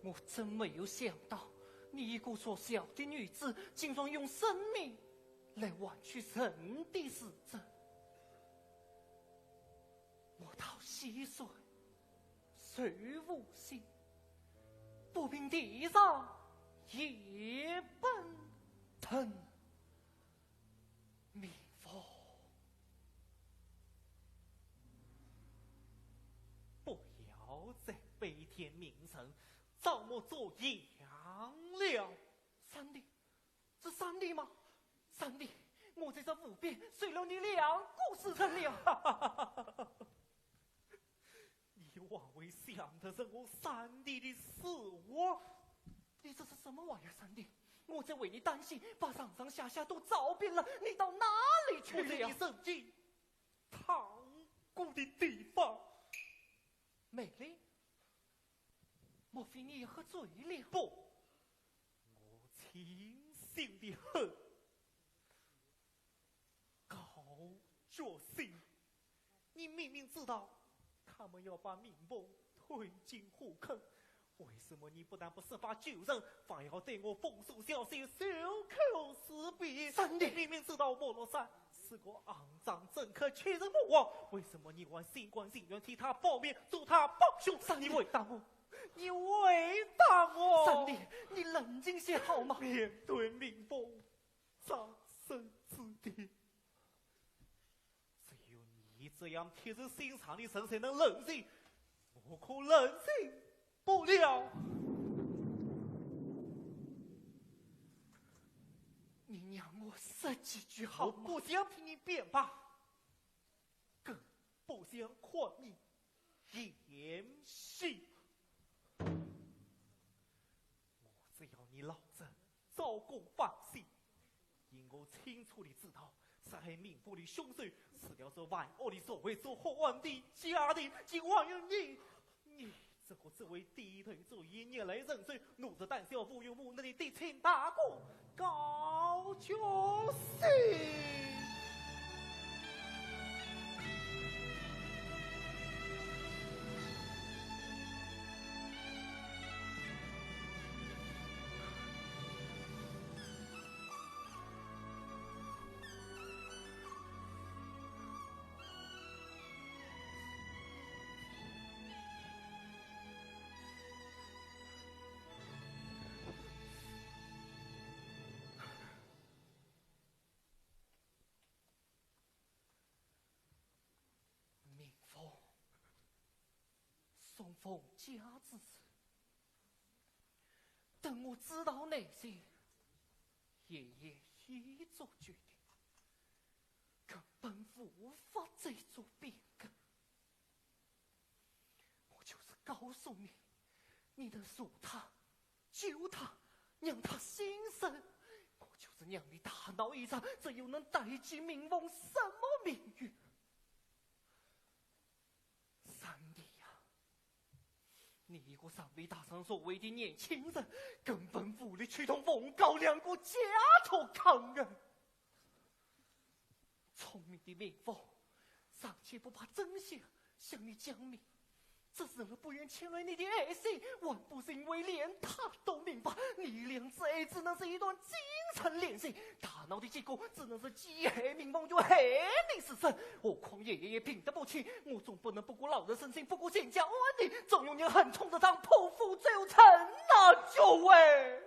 我真没有想到，你一个弱小的女子，竟然用生命来换取人的自尊。莫道溪水，谁无心？不平地上一奔腾。明凤，不要再悲天悯人，装模作样了。三弟，是三弟吗？三弟，我在这湖边睡了你两个时辰了。你还会想得着我三弟的死活？你这是什么玩意儿，三弟？我在为你担心，把上上下下都找遍了，你到哪里去了？我在你曾经躺过的地方。美丽，莫非你也喝醉了？不，我清醒得很。高觉醒，你明明知道他们要把明凤推进火坑，为什么你不但不设法救人，反要对我封锁消息，袖口似璧？三弟，明明知道莫若山是个肮脏政客，欺人魔王，为什么你还心甘情愿替他保命，助他报仇？三弟，你回答我，你回答我。三弟，你冷静些好吗？面对明凤，葬身之地，只有你这样铁石心肠的人才能冷静，我可冷静不了。你让我说几句好吗？我不想听你辩白，更不想看你演戏。我只要你老实，招供反省。因我清楚地知道，杀害明凤的凶手，除了这万恶的社会作恶，还有你的家庭，竟还有你，你这个只会低头做揖、逆来顺受、奴才胆小、无勇无能的嫡亲大哥高觉醒。明凤，送凤家之事，等我知道内情，爷爷已做决定，根本无法再做变更。我就是告诉你，你能助他，救他，让他新生，我就是让你大闹一场，这又能带给明凤什么名誉？三弟呀，你一个尚未踏上社会的年轻人，根本无力去同凤高两个家族抗衡。聪明的明凤，尚且不怕真相向你讲明，这是我不愿牵累你的爱心，还不是因为连他都明白，你两子爱只能是一段精神联系，大闹的结果只能是既害明凤又害你自身。何况爷爷也病得不轻，我总不能不顾老人身心，不顾全家安危，纵容你横冲直撞，破釜沉舟啊，各位。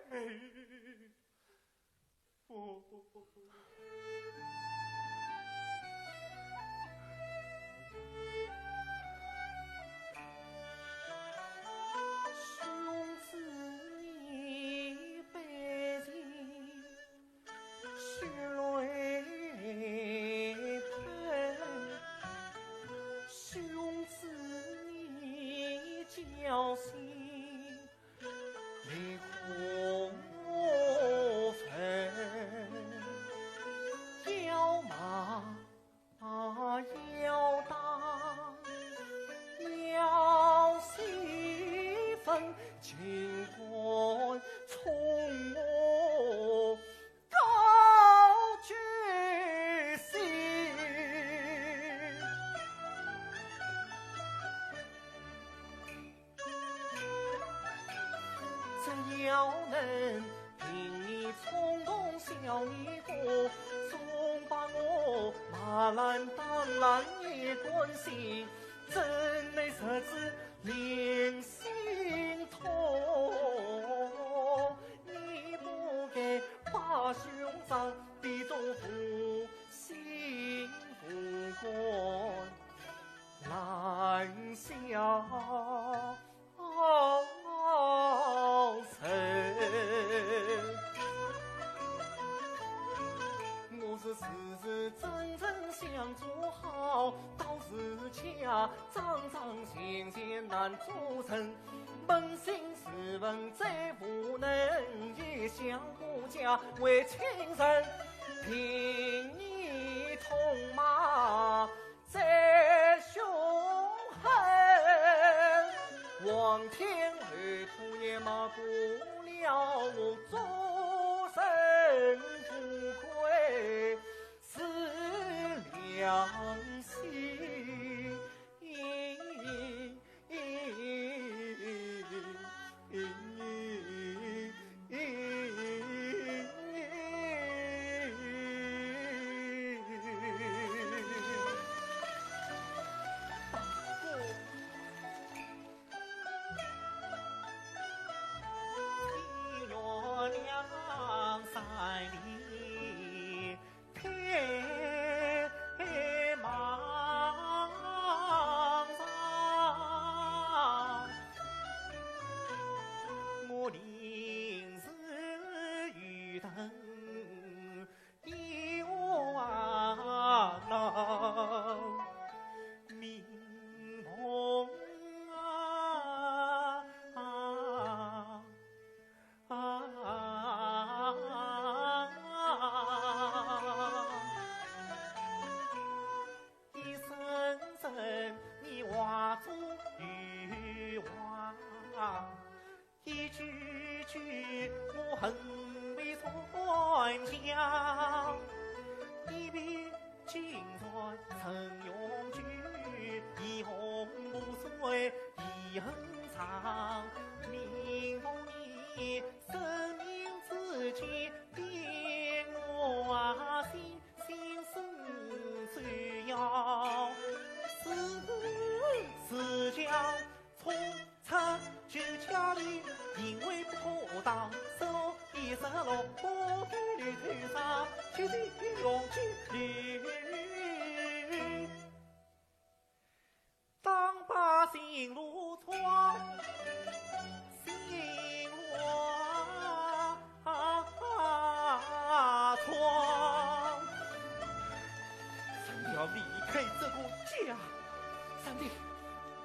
小人，凭你冲动小儿科，总把我骂烂当烂也甘心，真乃实子良心痛。你不该把兄长比作无心无官，难消 好人。我是事事真真想做好，倒是家长常嫌嫌难做成。扪心自问再无能，一想我家为亲人，凭你痛骂 再凶狠，皇天厚土也骂不了我，做人无愧是良心。 三弟要离开这个家。三弟，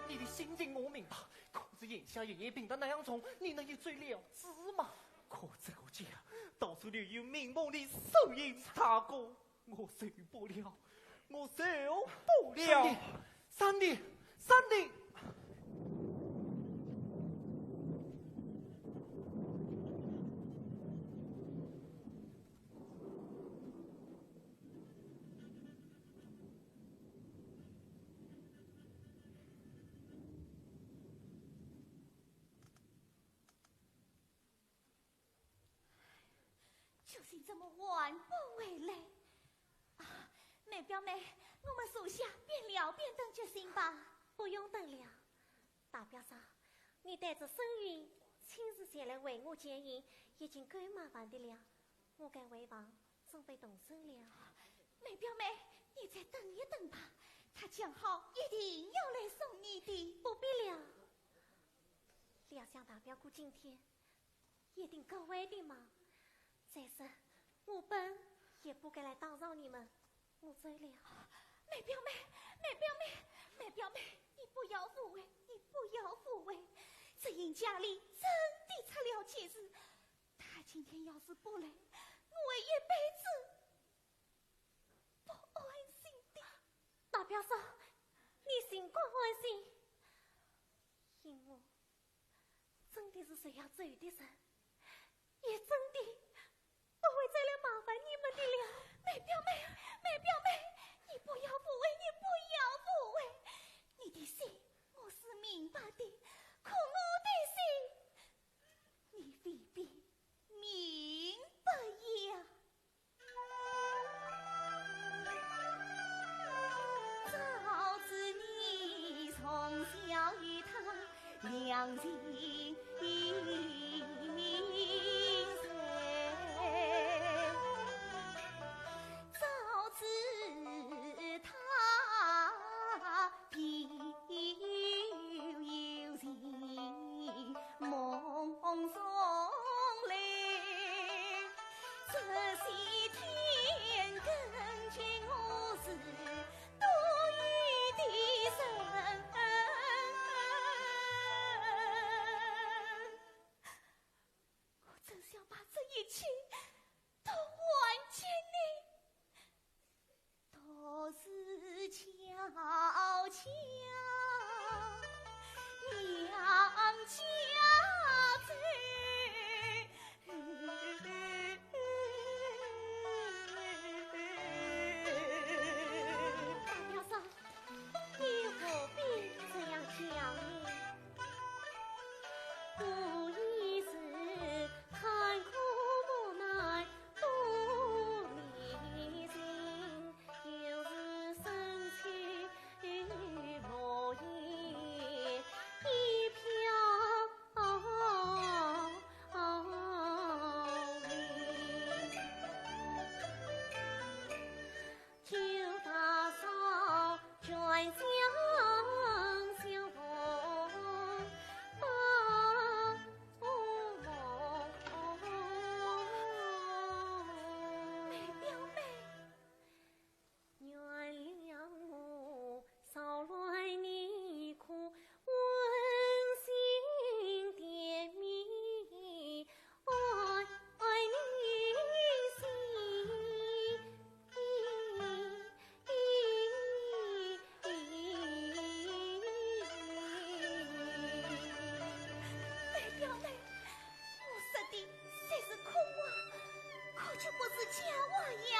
你的心情我明白，可是眼下爷爷病得那样重，你能一走了之吗？可这个家到处留有名门的手艺大哥，我受不了，我受不了。三弟，三弟，三弟。 秋兴怎么还不回来？啊，梅表妹，我们坐下边聊边等秋兴吧。不用等了，大表嫂，你带着身孕亲自前来为我接应，已经够麻烦的了。我该回房准备动身了。梅表妹，你再等一等吧，他讲好一定要来送你的。不必了，料想大表哥今天 一定格外的忙。再说，我本也不该来打扰你们，我走了。梅表妹，梅表妹，梅表妹，你不要误会，你不要误会。只因家里真的出了急事，他今天要是不来，我会一辈子不安心的。大表嫂，你尽管安心，因为 真的是谁要走的人，也真的不会再来麻烦你们的了。梅表妹，梅表妹，你不要误会，你不要误会。你的心我是明白的，可我的心，你未必小与他两情深，早知他必有情梦中来，这些天更见我是 多疑的人。我真想把这一切都还给你，都是巧巧两家子。大表嫂， 你何必这样讲呢？我已是坎坷磨难多历尽，又是深秋落叶一飘零。 哎，表妹，我说的虽是空话，可绝不是假话呀。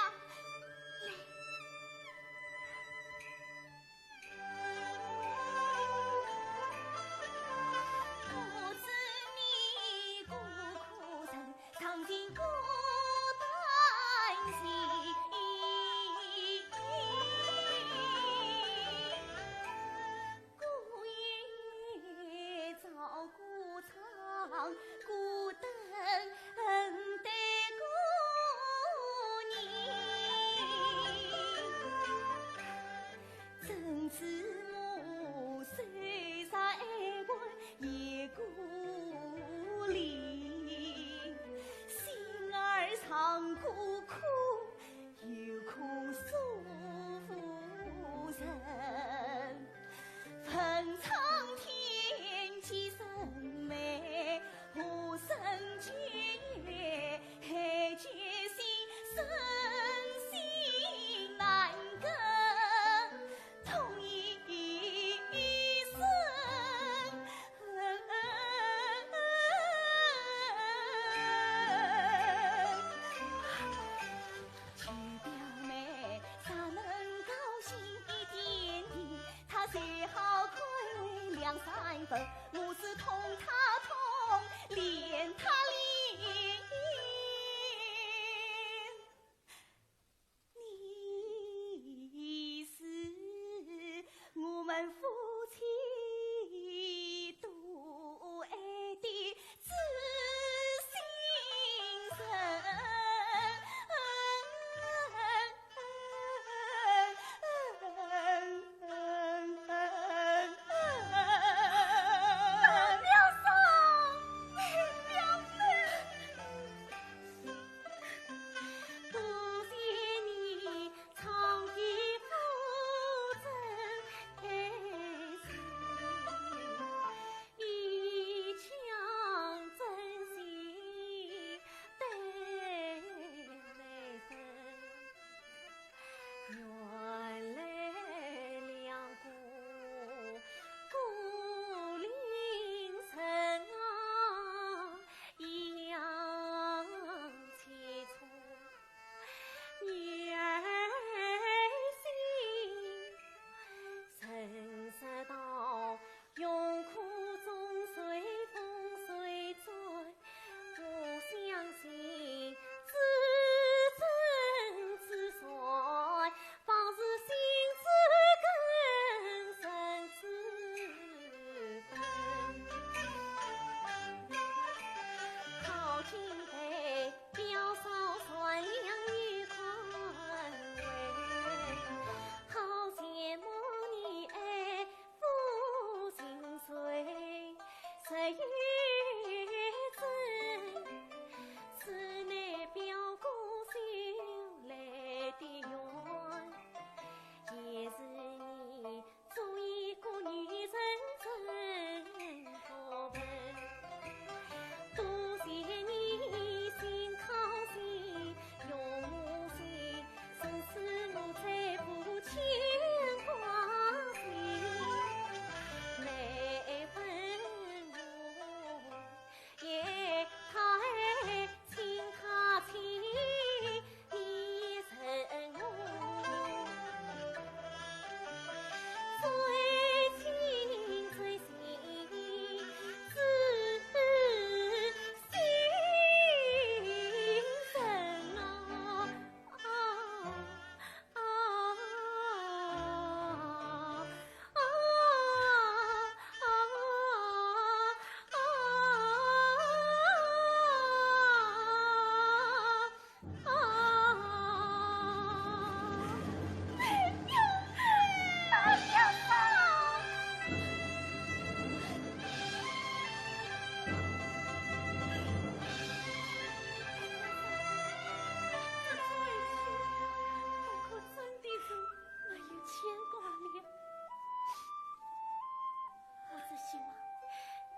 来，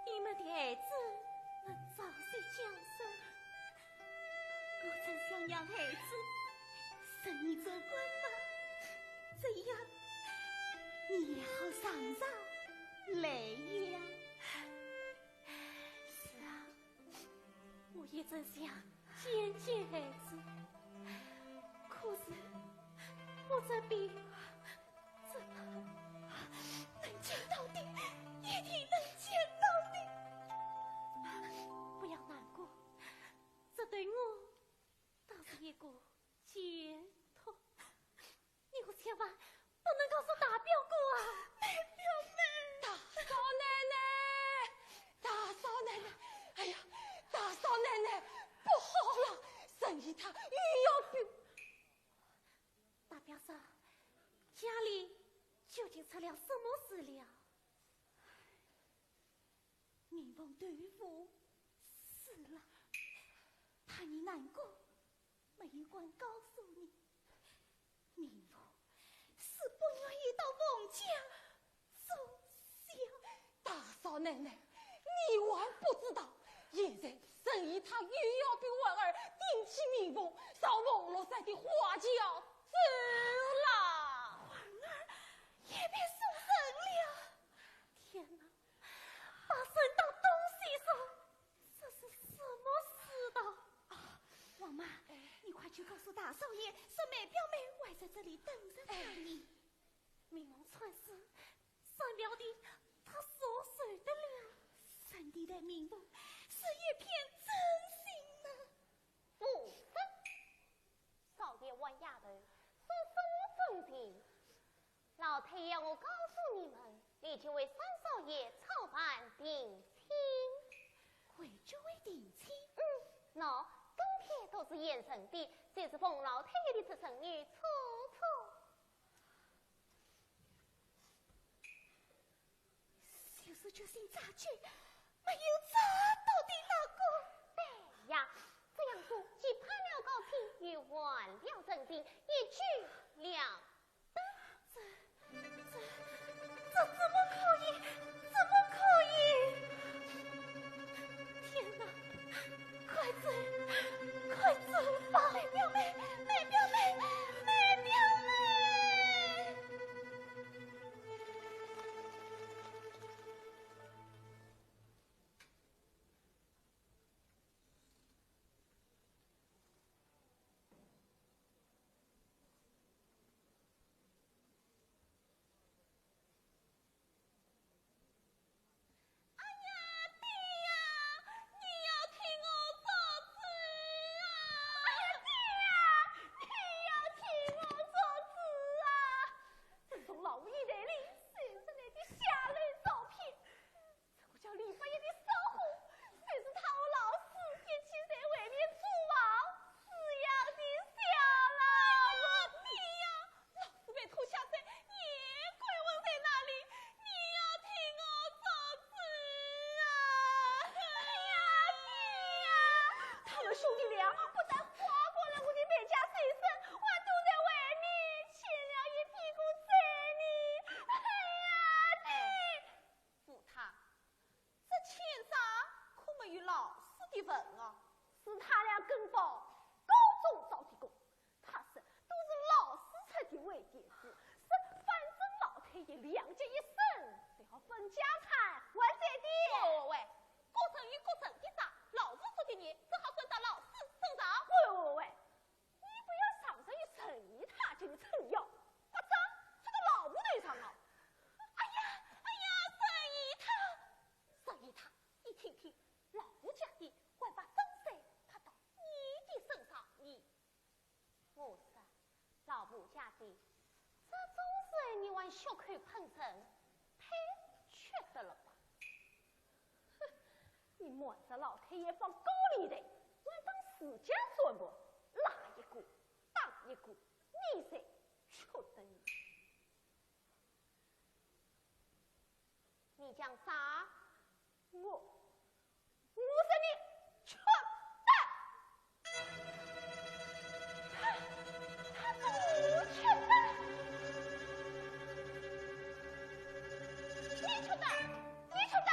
你们的孩子能早些降生，我真想让孩子生一只官嘛，这样你也好尝尝累呀。是啊，我也真想见见孩子，可是我这病怎么能见到底，一定能见到底。不要难过，这对我倒是一个解脱。你可千万不能告诉大表哥啊！梅表妹，大嫂奶奶，大嫂奶奶，哎呀，大嫂奶奶，不好了，沈姨她又要病。大表嫂，家里究竟出了什么事了？明凤对付死了，怕你难过，没有官告诉你。明凤是不愿意到凤家做小。大嫂奶奶，你还不知道，现在沈姨她又要被皇儿顶替明凤，上凤禄山的花轿走了。皇儿也被送人了。天哪，把人当东西送，这是什么世道？啊，王妈，你快去告诉大少爷，说梅表妹还在这里等着他呢。明凤穿丝，沈表弟他所受得了？沈帝待明凤是一片真心呢。无声。少爷唤丫头，说什么真情？老太爷，我告诉你们，你就为三少爷操办定亲。为这位定亲？嗯，喏，整天都是眼神的，这是奉老太爷的侄孙女初初。就是决心嫁给没有找到的那个。对呀，这样说，既攀了高亲，又完了人情，一举两得。这、这、这怎么可以？怎么可以？天哪！快走，快走吧！梅表妹，梅表妹，梅表妹！哎呀，爹呀，你要替我做主啊！哎呀，爹呀，你要替我做主啊！自从老爷带领，收拾你的下流照片，这个叫李八爷的骚货，就是他和老四一起在外面租房，这样的小老婆。哎呀，爹呀， 老四被拖下山，你鬼魂在哪里？你要替我做主啊！哎呀，爹呀！他们兄弟俩不但花光了我的梅家收成，还躲在外面牵了一屁股债呢。哎呀，爹！哎，福泰，这欠账可没有老四的份啊。是他俩跟宝高中找的工， 他说都是老四出的围店子，说反正老太爷两脚一伸，就要分家产还债的。喂喂喂，各人有各人的账，老四做的孽，只好算到老四身上。喂喂喂，你不要常常以沈姨她这个撑腰，把账推到老婆头上啊！哎呀，哎呀，沈姨她，沈姨她，你听听，老婆家的还把账单推到你的身上，你 我说，老婆家的，这种事你还血口喷人，太缺德了吧？哼，你瞒着老太爷放高利贷，还当自家赚不？拉一个，打一个，你才缺德呢！你讲啥？ 我，我说你缺德！他，他说我缺德！你缺德！你缺德！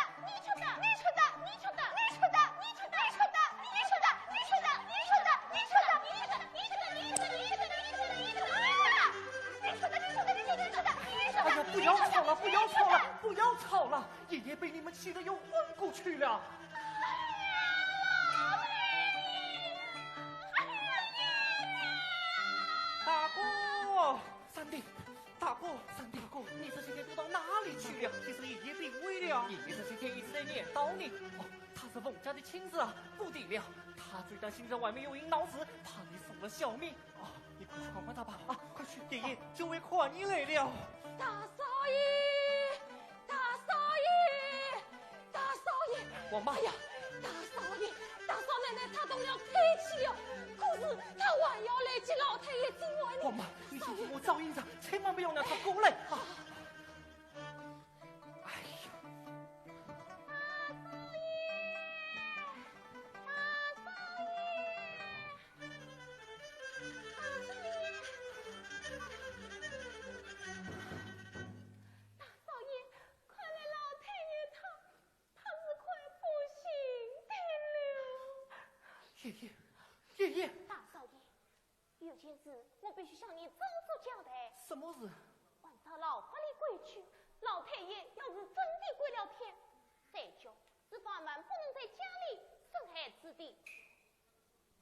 爷爷被你们气得要昏过去了。哎呀，老爷！哎呀，爷爷！大哥！三弟，大哥，三弟，大哥，你这些天都到哪里去了？听说爷爷病危了。爷爷这些天一直在念叨你。哦，他是冯家的亲事啊，不得了。他最担心在外面有人闹事，怕你送了小命。哦，你快去看看他吧。啊，快去，爷爷就为看你来了。大少爷，大少爷，大少爷！王妈。哎呀，大少爷，大少奶奶她动了胎气了，可是她还要来接老太爷进来呢。王妈，你去替我照应着，千万不要让她过来啊！哎呀！大少爷，大少爷，大少爷，大少爷，快来，老太爷他 他是快不行的了。爷爷，爷爷！大少爷，有件事我必须向你早早交代。什么事？按照老法律规矩，老太爷要是真的归了天，随脚是万万不能在家里生孩子的。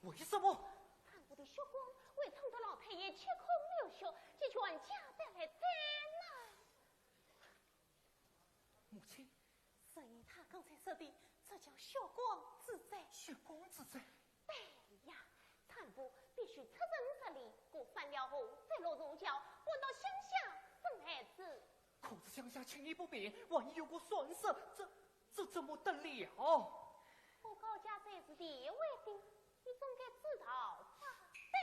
为什么？产后的血光会冲得老太爷七孔流血，这全家带来灾难。 母亲。所以他刚才说的，这叫血光之灾。血光之灾？对呀，产妇必须出诊十里，过三条河，再落重桥，赶到乡下生孩子。可是乡下轻易不便，万一有个闪失，这，这怎么得了？我高家虽是第一位的，你总该知道吧？对，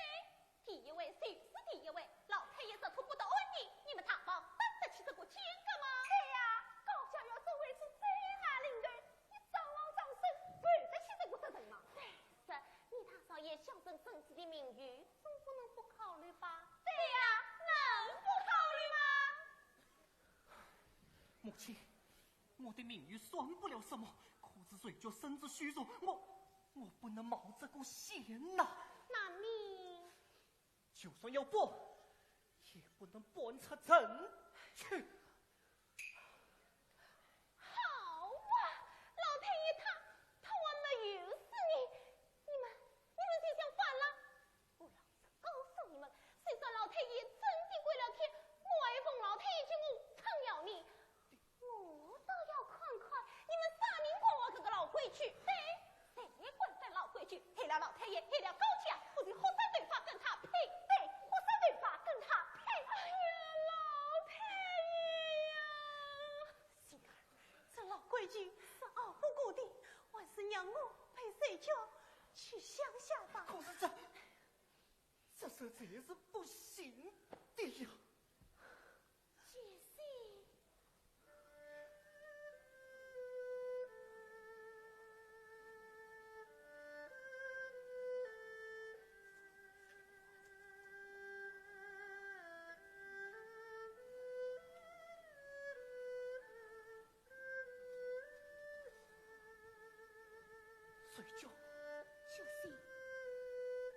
第一位就是第一位，老太爷实在不得安宁，你们大房当得起这个间隔吗？对呀，高家要作为是最大领头，你张王张孙，担得起这个责任吗？对，是，你大少爷孝顺孙子的名誉，总不能不考虑吧？对呀，能不考虑吗？母亲，我的名誉算不了什么，可是随脚孙子虚弱，我，我不能冒这个险呐。那你 就算要搬，也不能搬出城去。好啊，老太爷他，他还没有死呢，你们，你们就想反了？我老实告诉你们，虽说老太爷真的归了天，我也奉老太爷吉，我成了呢。 我倒要看看你们啥人管我这个老规矩。对，谁管这老规矩？害了老太爷，害了高家，我就豁出头发跟他拼。对，豁出头发跟他拼。哎呀，老太爷呀！心儿，这老规矩是拗不过的，还是让我陪随脚去乡下吧。可是这，这实在是不行的呀。 姐姐。随脚。小心，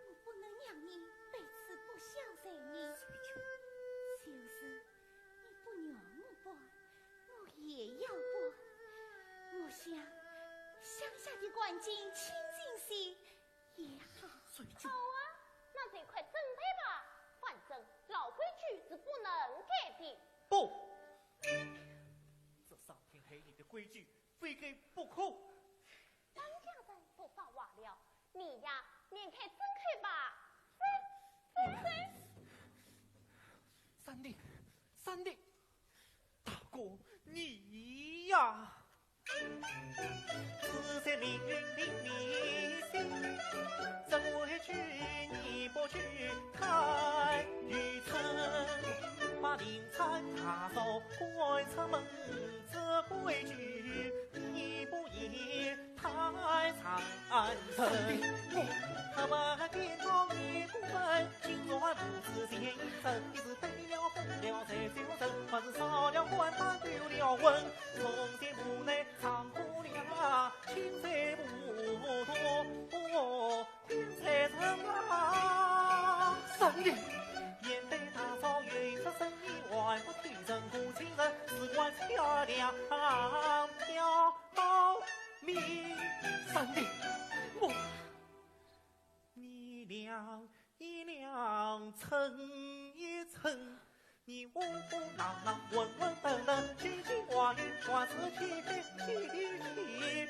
我不能让你被此不孝罪呢。随脚。就是 你不让我搬，我也要搬。我想，乡下的环境清静些也好。随脚。好啊，那就快准备吧，反正老规矩是不能改的。不，这伤天害理的规矩，非改不可。 当家人不说话了，你呀，免开尊口吧。走，走，走。三弟，三弟，大哥，你呀。 三弟。淡定，我……你量一量，称一称，你乌乌囊囊，混混沌沌，唧唧歪歪，还是去去去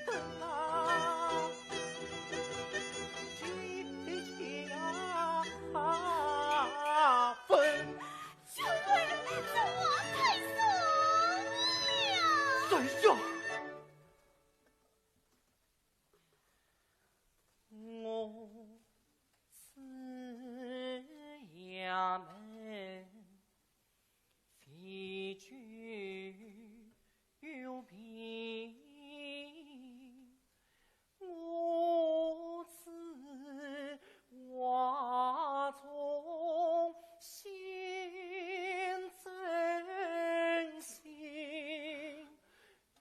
等啊，去去呀，啊，分。小鬼，这话太重了。谁说？ 我自衙门，非酒有病，我自话中先真心。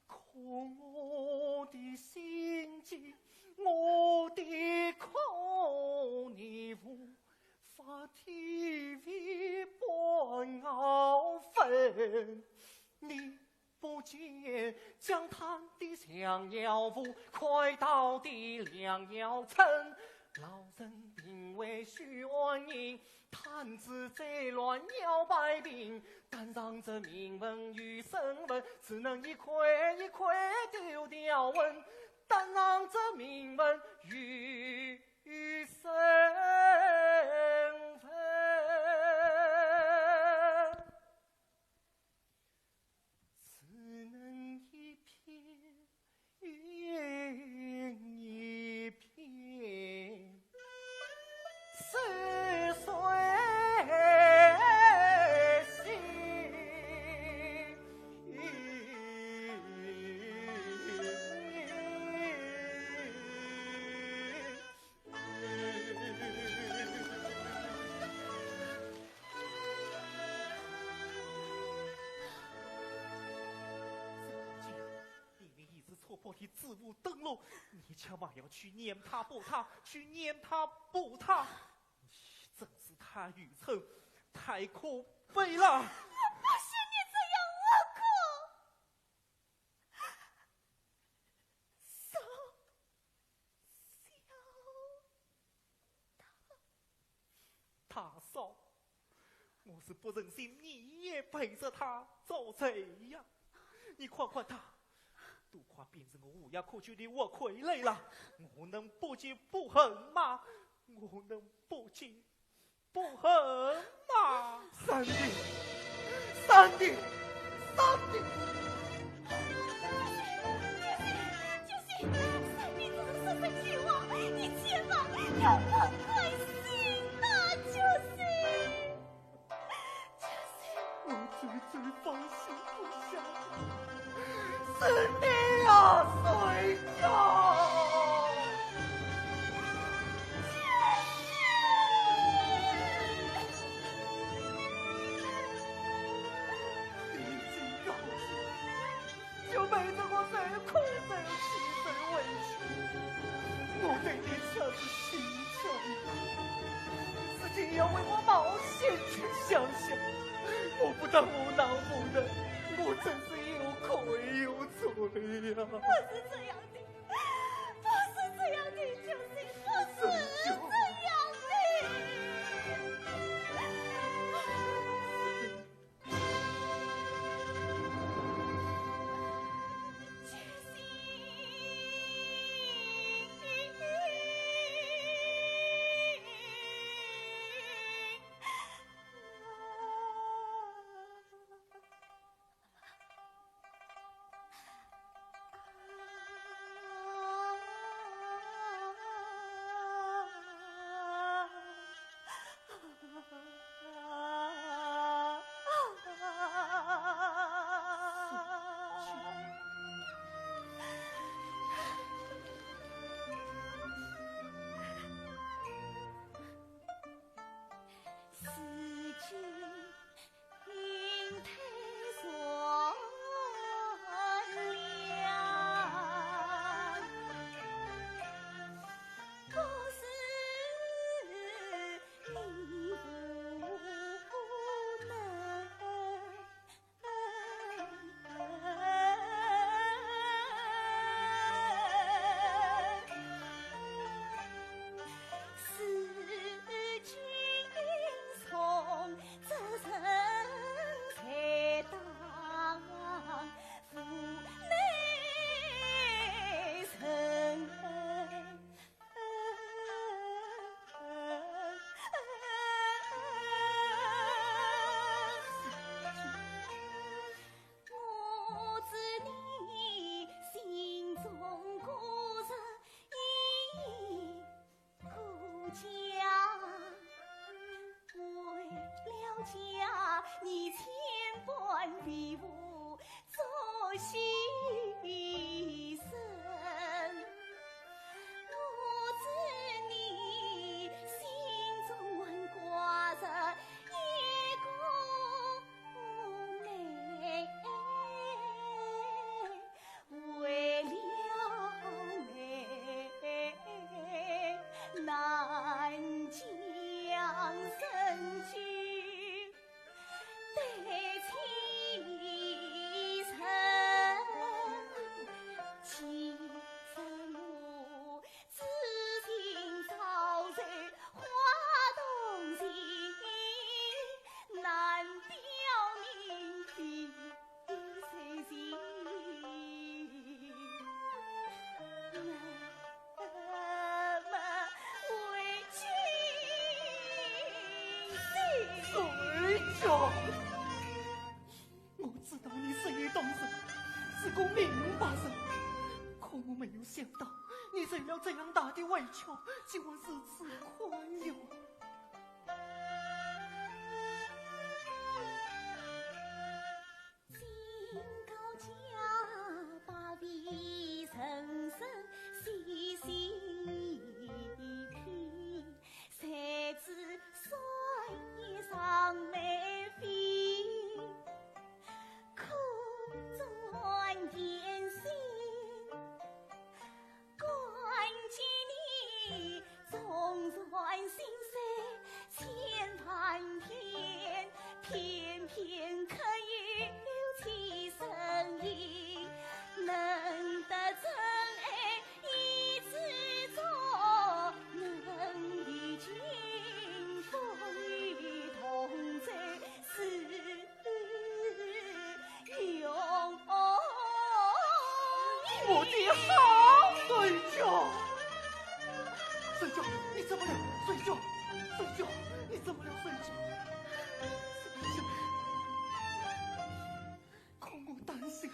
可我的心计，我的苦，你无法体会半毫分。你不见江滩的象牙湖，开刀的良药村，老人病危需安宁， 弹指最乱摇摆兵，担上这名文与身份，只能一块一块丢掉魂。担上这名文与身份，只能一片 云一片，似水心。你明明是戳破的紫薇灯笼，你却还要去念他补他，去念他补他，你真是太愚蠢，太可悲了。我不许你这样恶苦。 少小他。大嫂，我是不忍心你也陪着他遭罪呀。你看看他，都快变成无药可救的活傀儡了。我能不急不恨吗？我能不急 不恨吗？三弟，三弟，三弟！九喜，九喜，三弟，这是什么情况？你千万要放开心啊，九喜！九喜！我最最放心不下的，是你啊，水兄！ 你已经告诉我，就陪着我受苦、受气、受委屈。我对你却是心焦意烦，如今要为我冒险去想想，我不但无能无能，我真是有愧有罪呀。不是这样的，不是这样的，就是不是这样的。没有想到你受了这样大的委屈，竟会如此宽容。我的好水兄，水兄，你怎么了？水兄，水兄，你怎么了？水兄，水兄，可莫担心。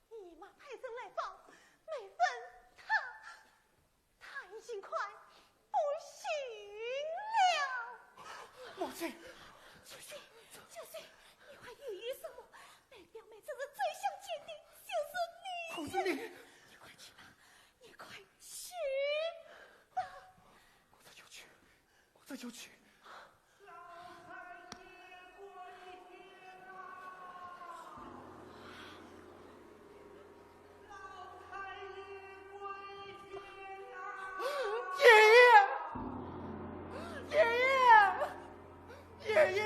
你妈派人来报，美芬她，她已经快不行了。母亲，救命！救命！你快有什么？梅表妹这是最想见的，就是你。可是你，你快去吧，你快去吧。我这就去，我这就去。爷爷，爷爷，爷爷。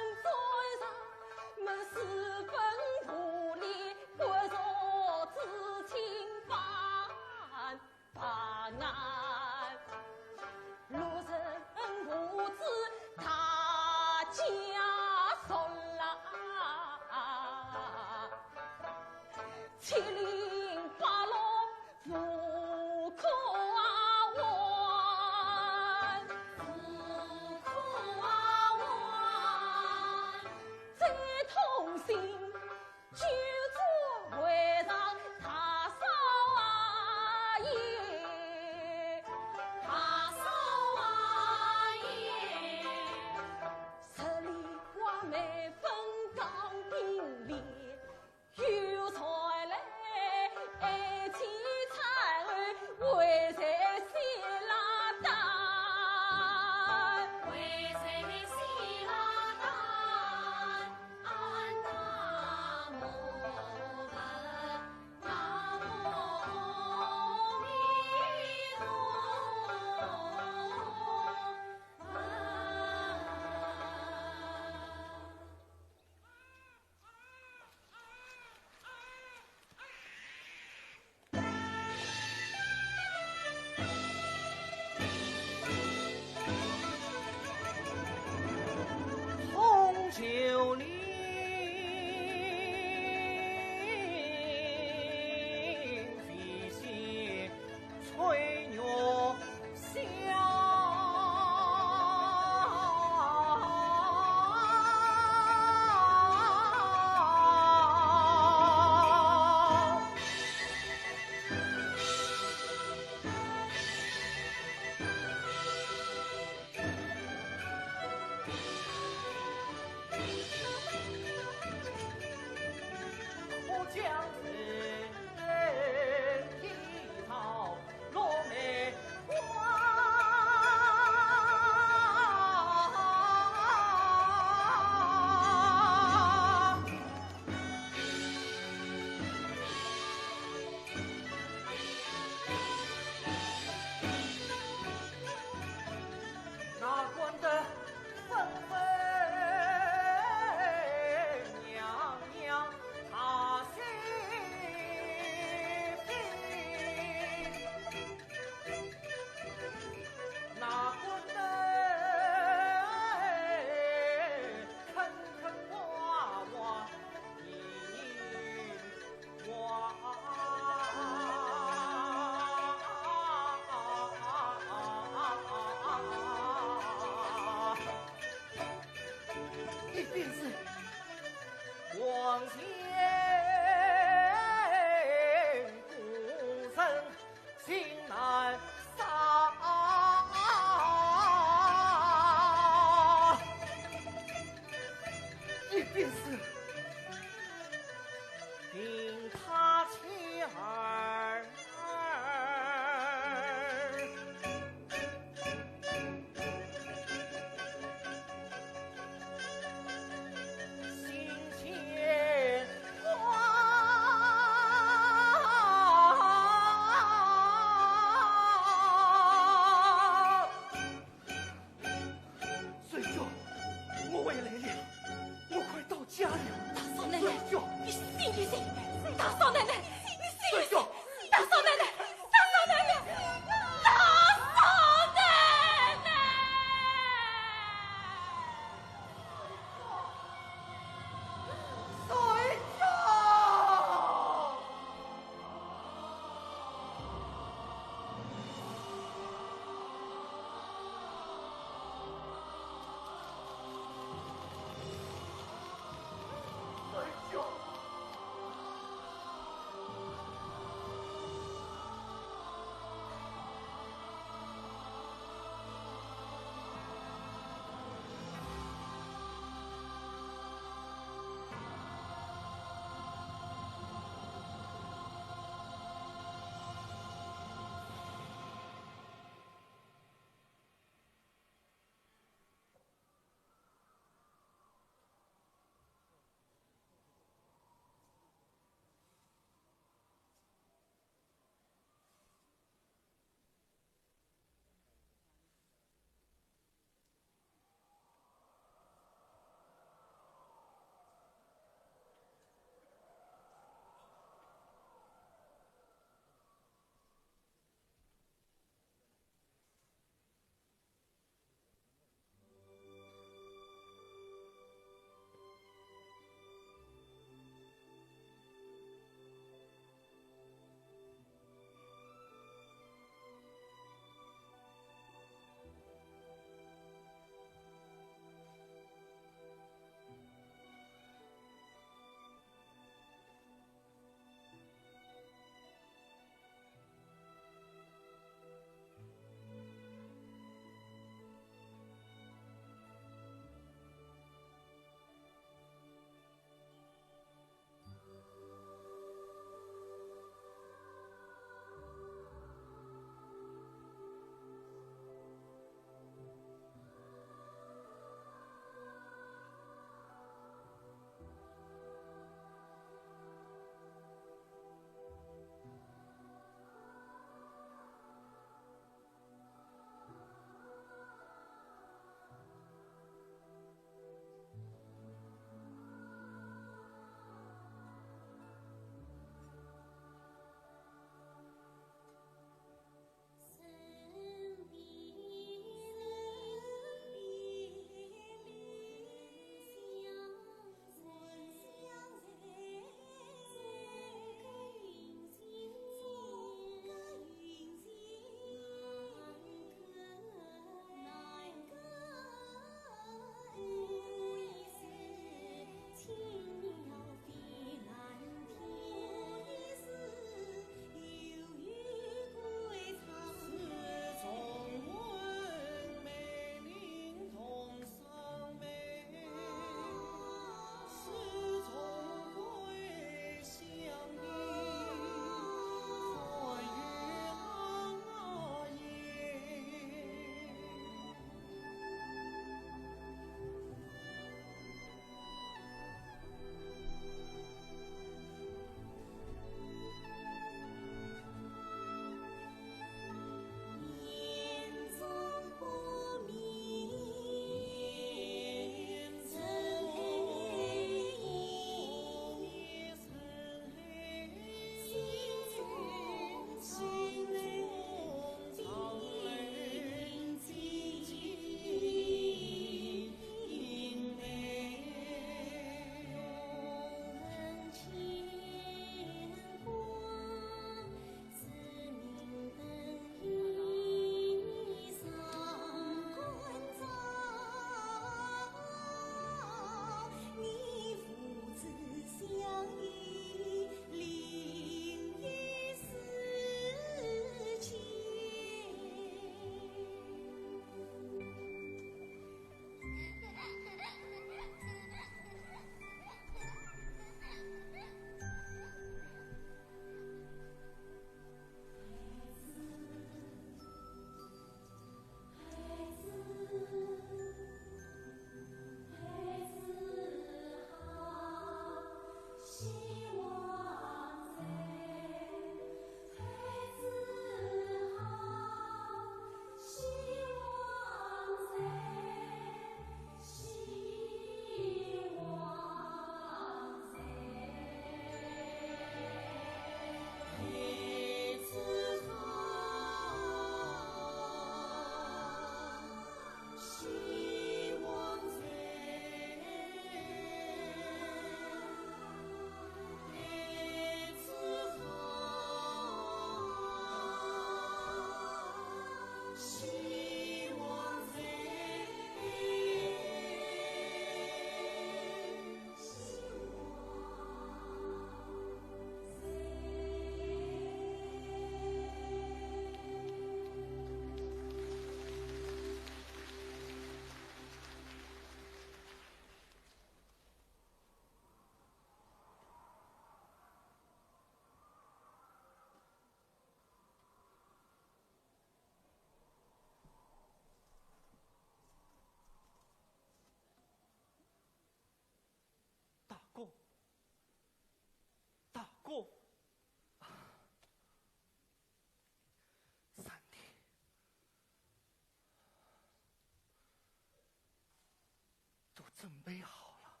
准备好了。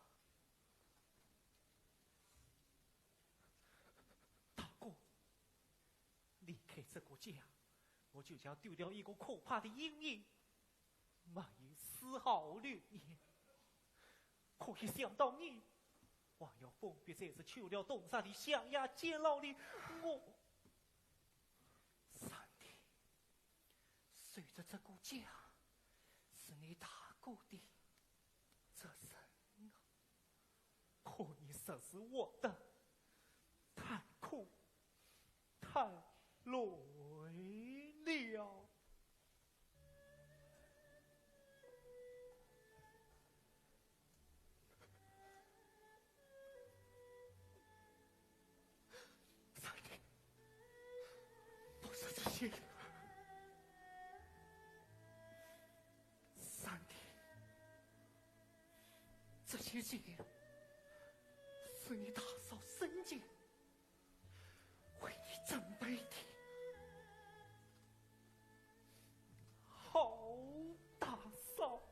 大哥，离开这个家，我就像丢掉一个可怕的阴影，没有丝毫留念。可一想到你，王爷封闭在这囚牢洞察的象牙监牢里，我，上帝，虽则这个家是你大哥的责任啊，可你实是活得太苦太累了。 上帝，不是这些。上帝，这些钱是你大嫂生前为你准备的。 好，大嫂。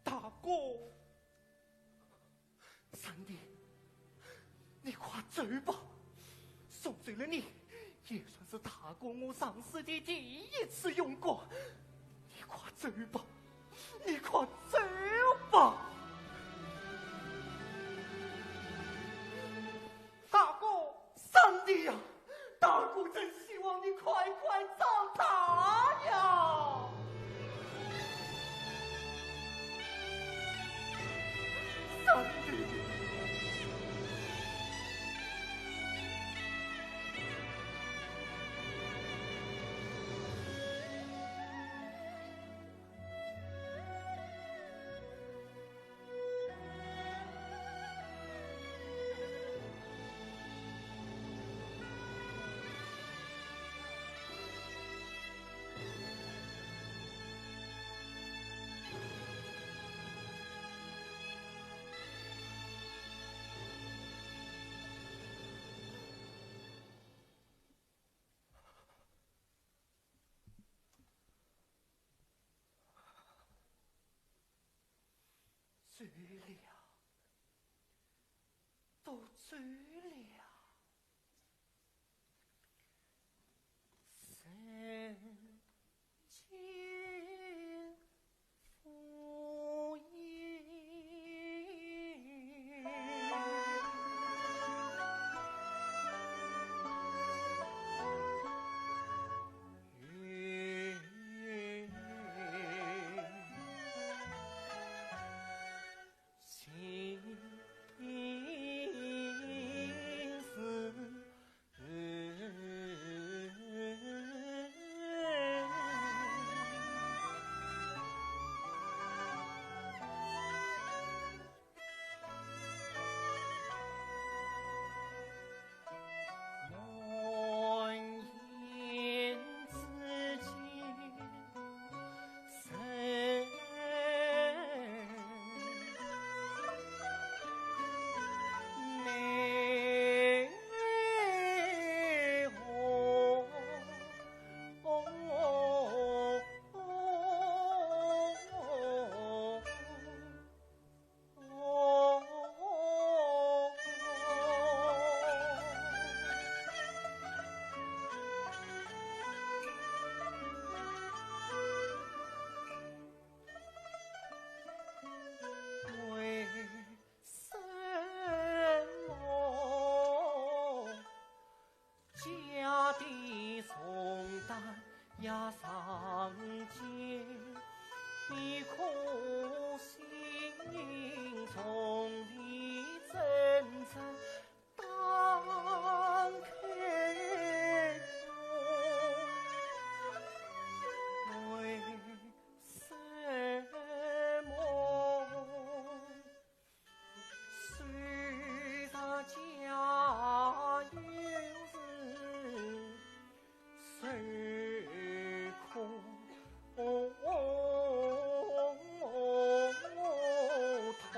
大哥。上帝，你快走吧，送走了你，也算是大哥我上世的第一次用功。你快走吧，你快走吧。 大哥。上帝呀，大哥真希望你快快长大呀。上帝。 醉了，都醉了。人间无言。为什么 家的重担压上肩，一颗心从未真正打开过。为什么 虽然家有事，受苦痛。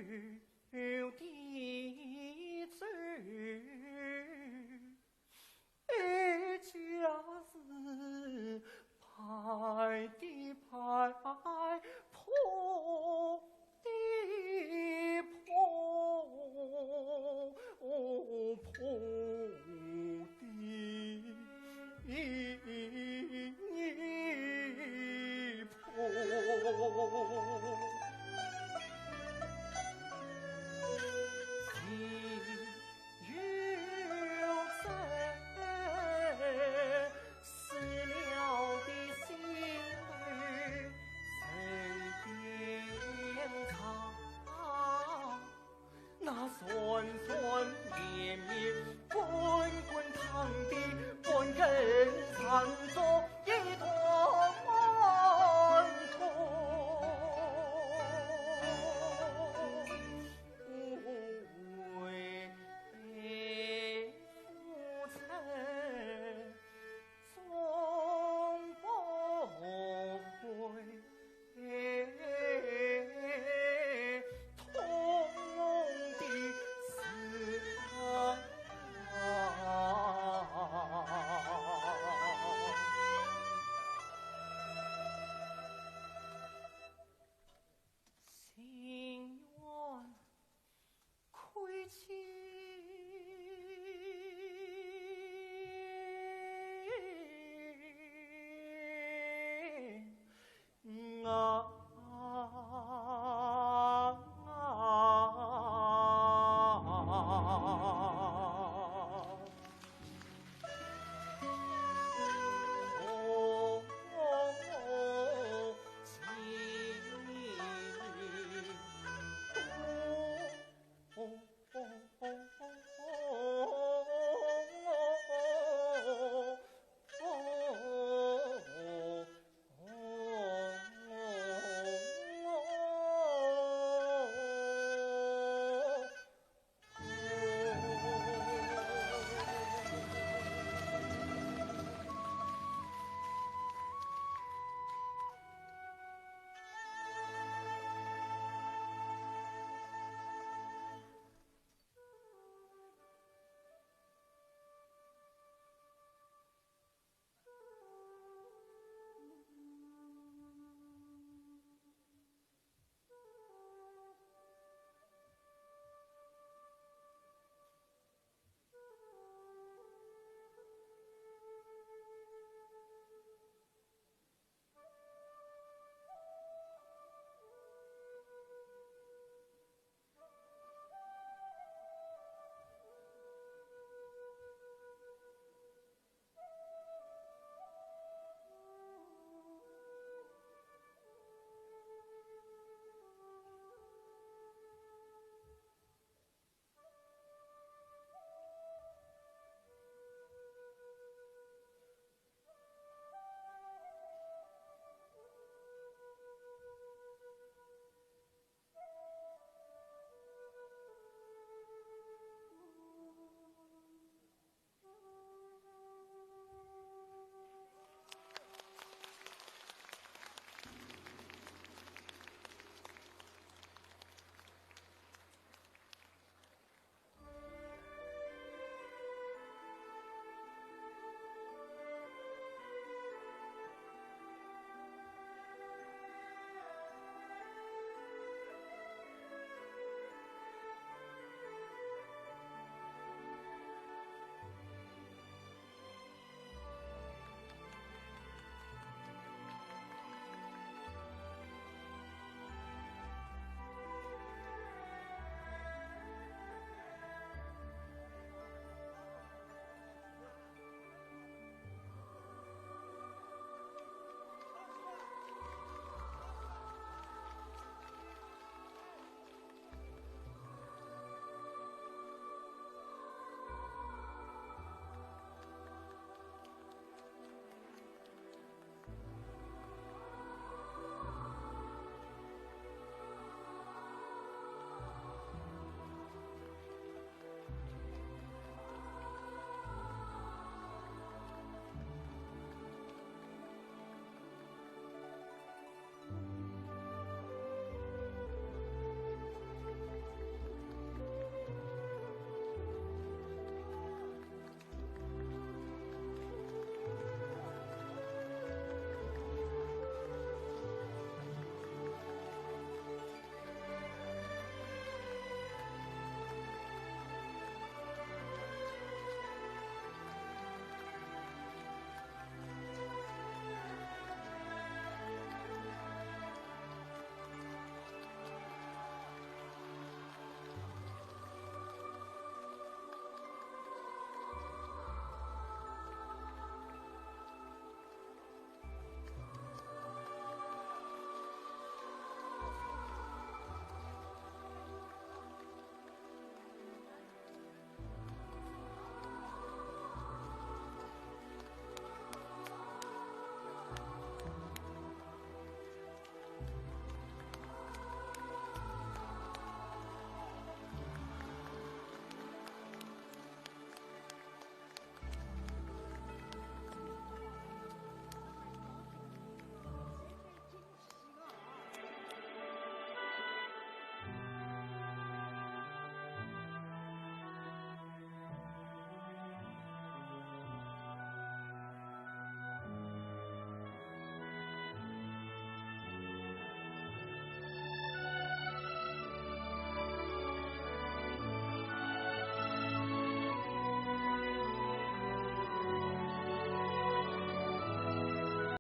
的走，哀家是拍的拍破。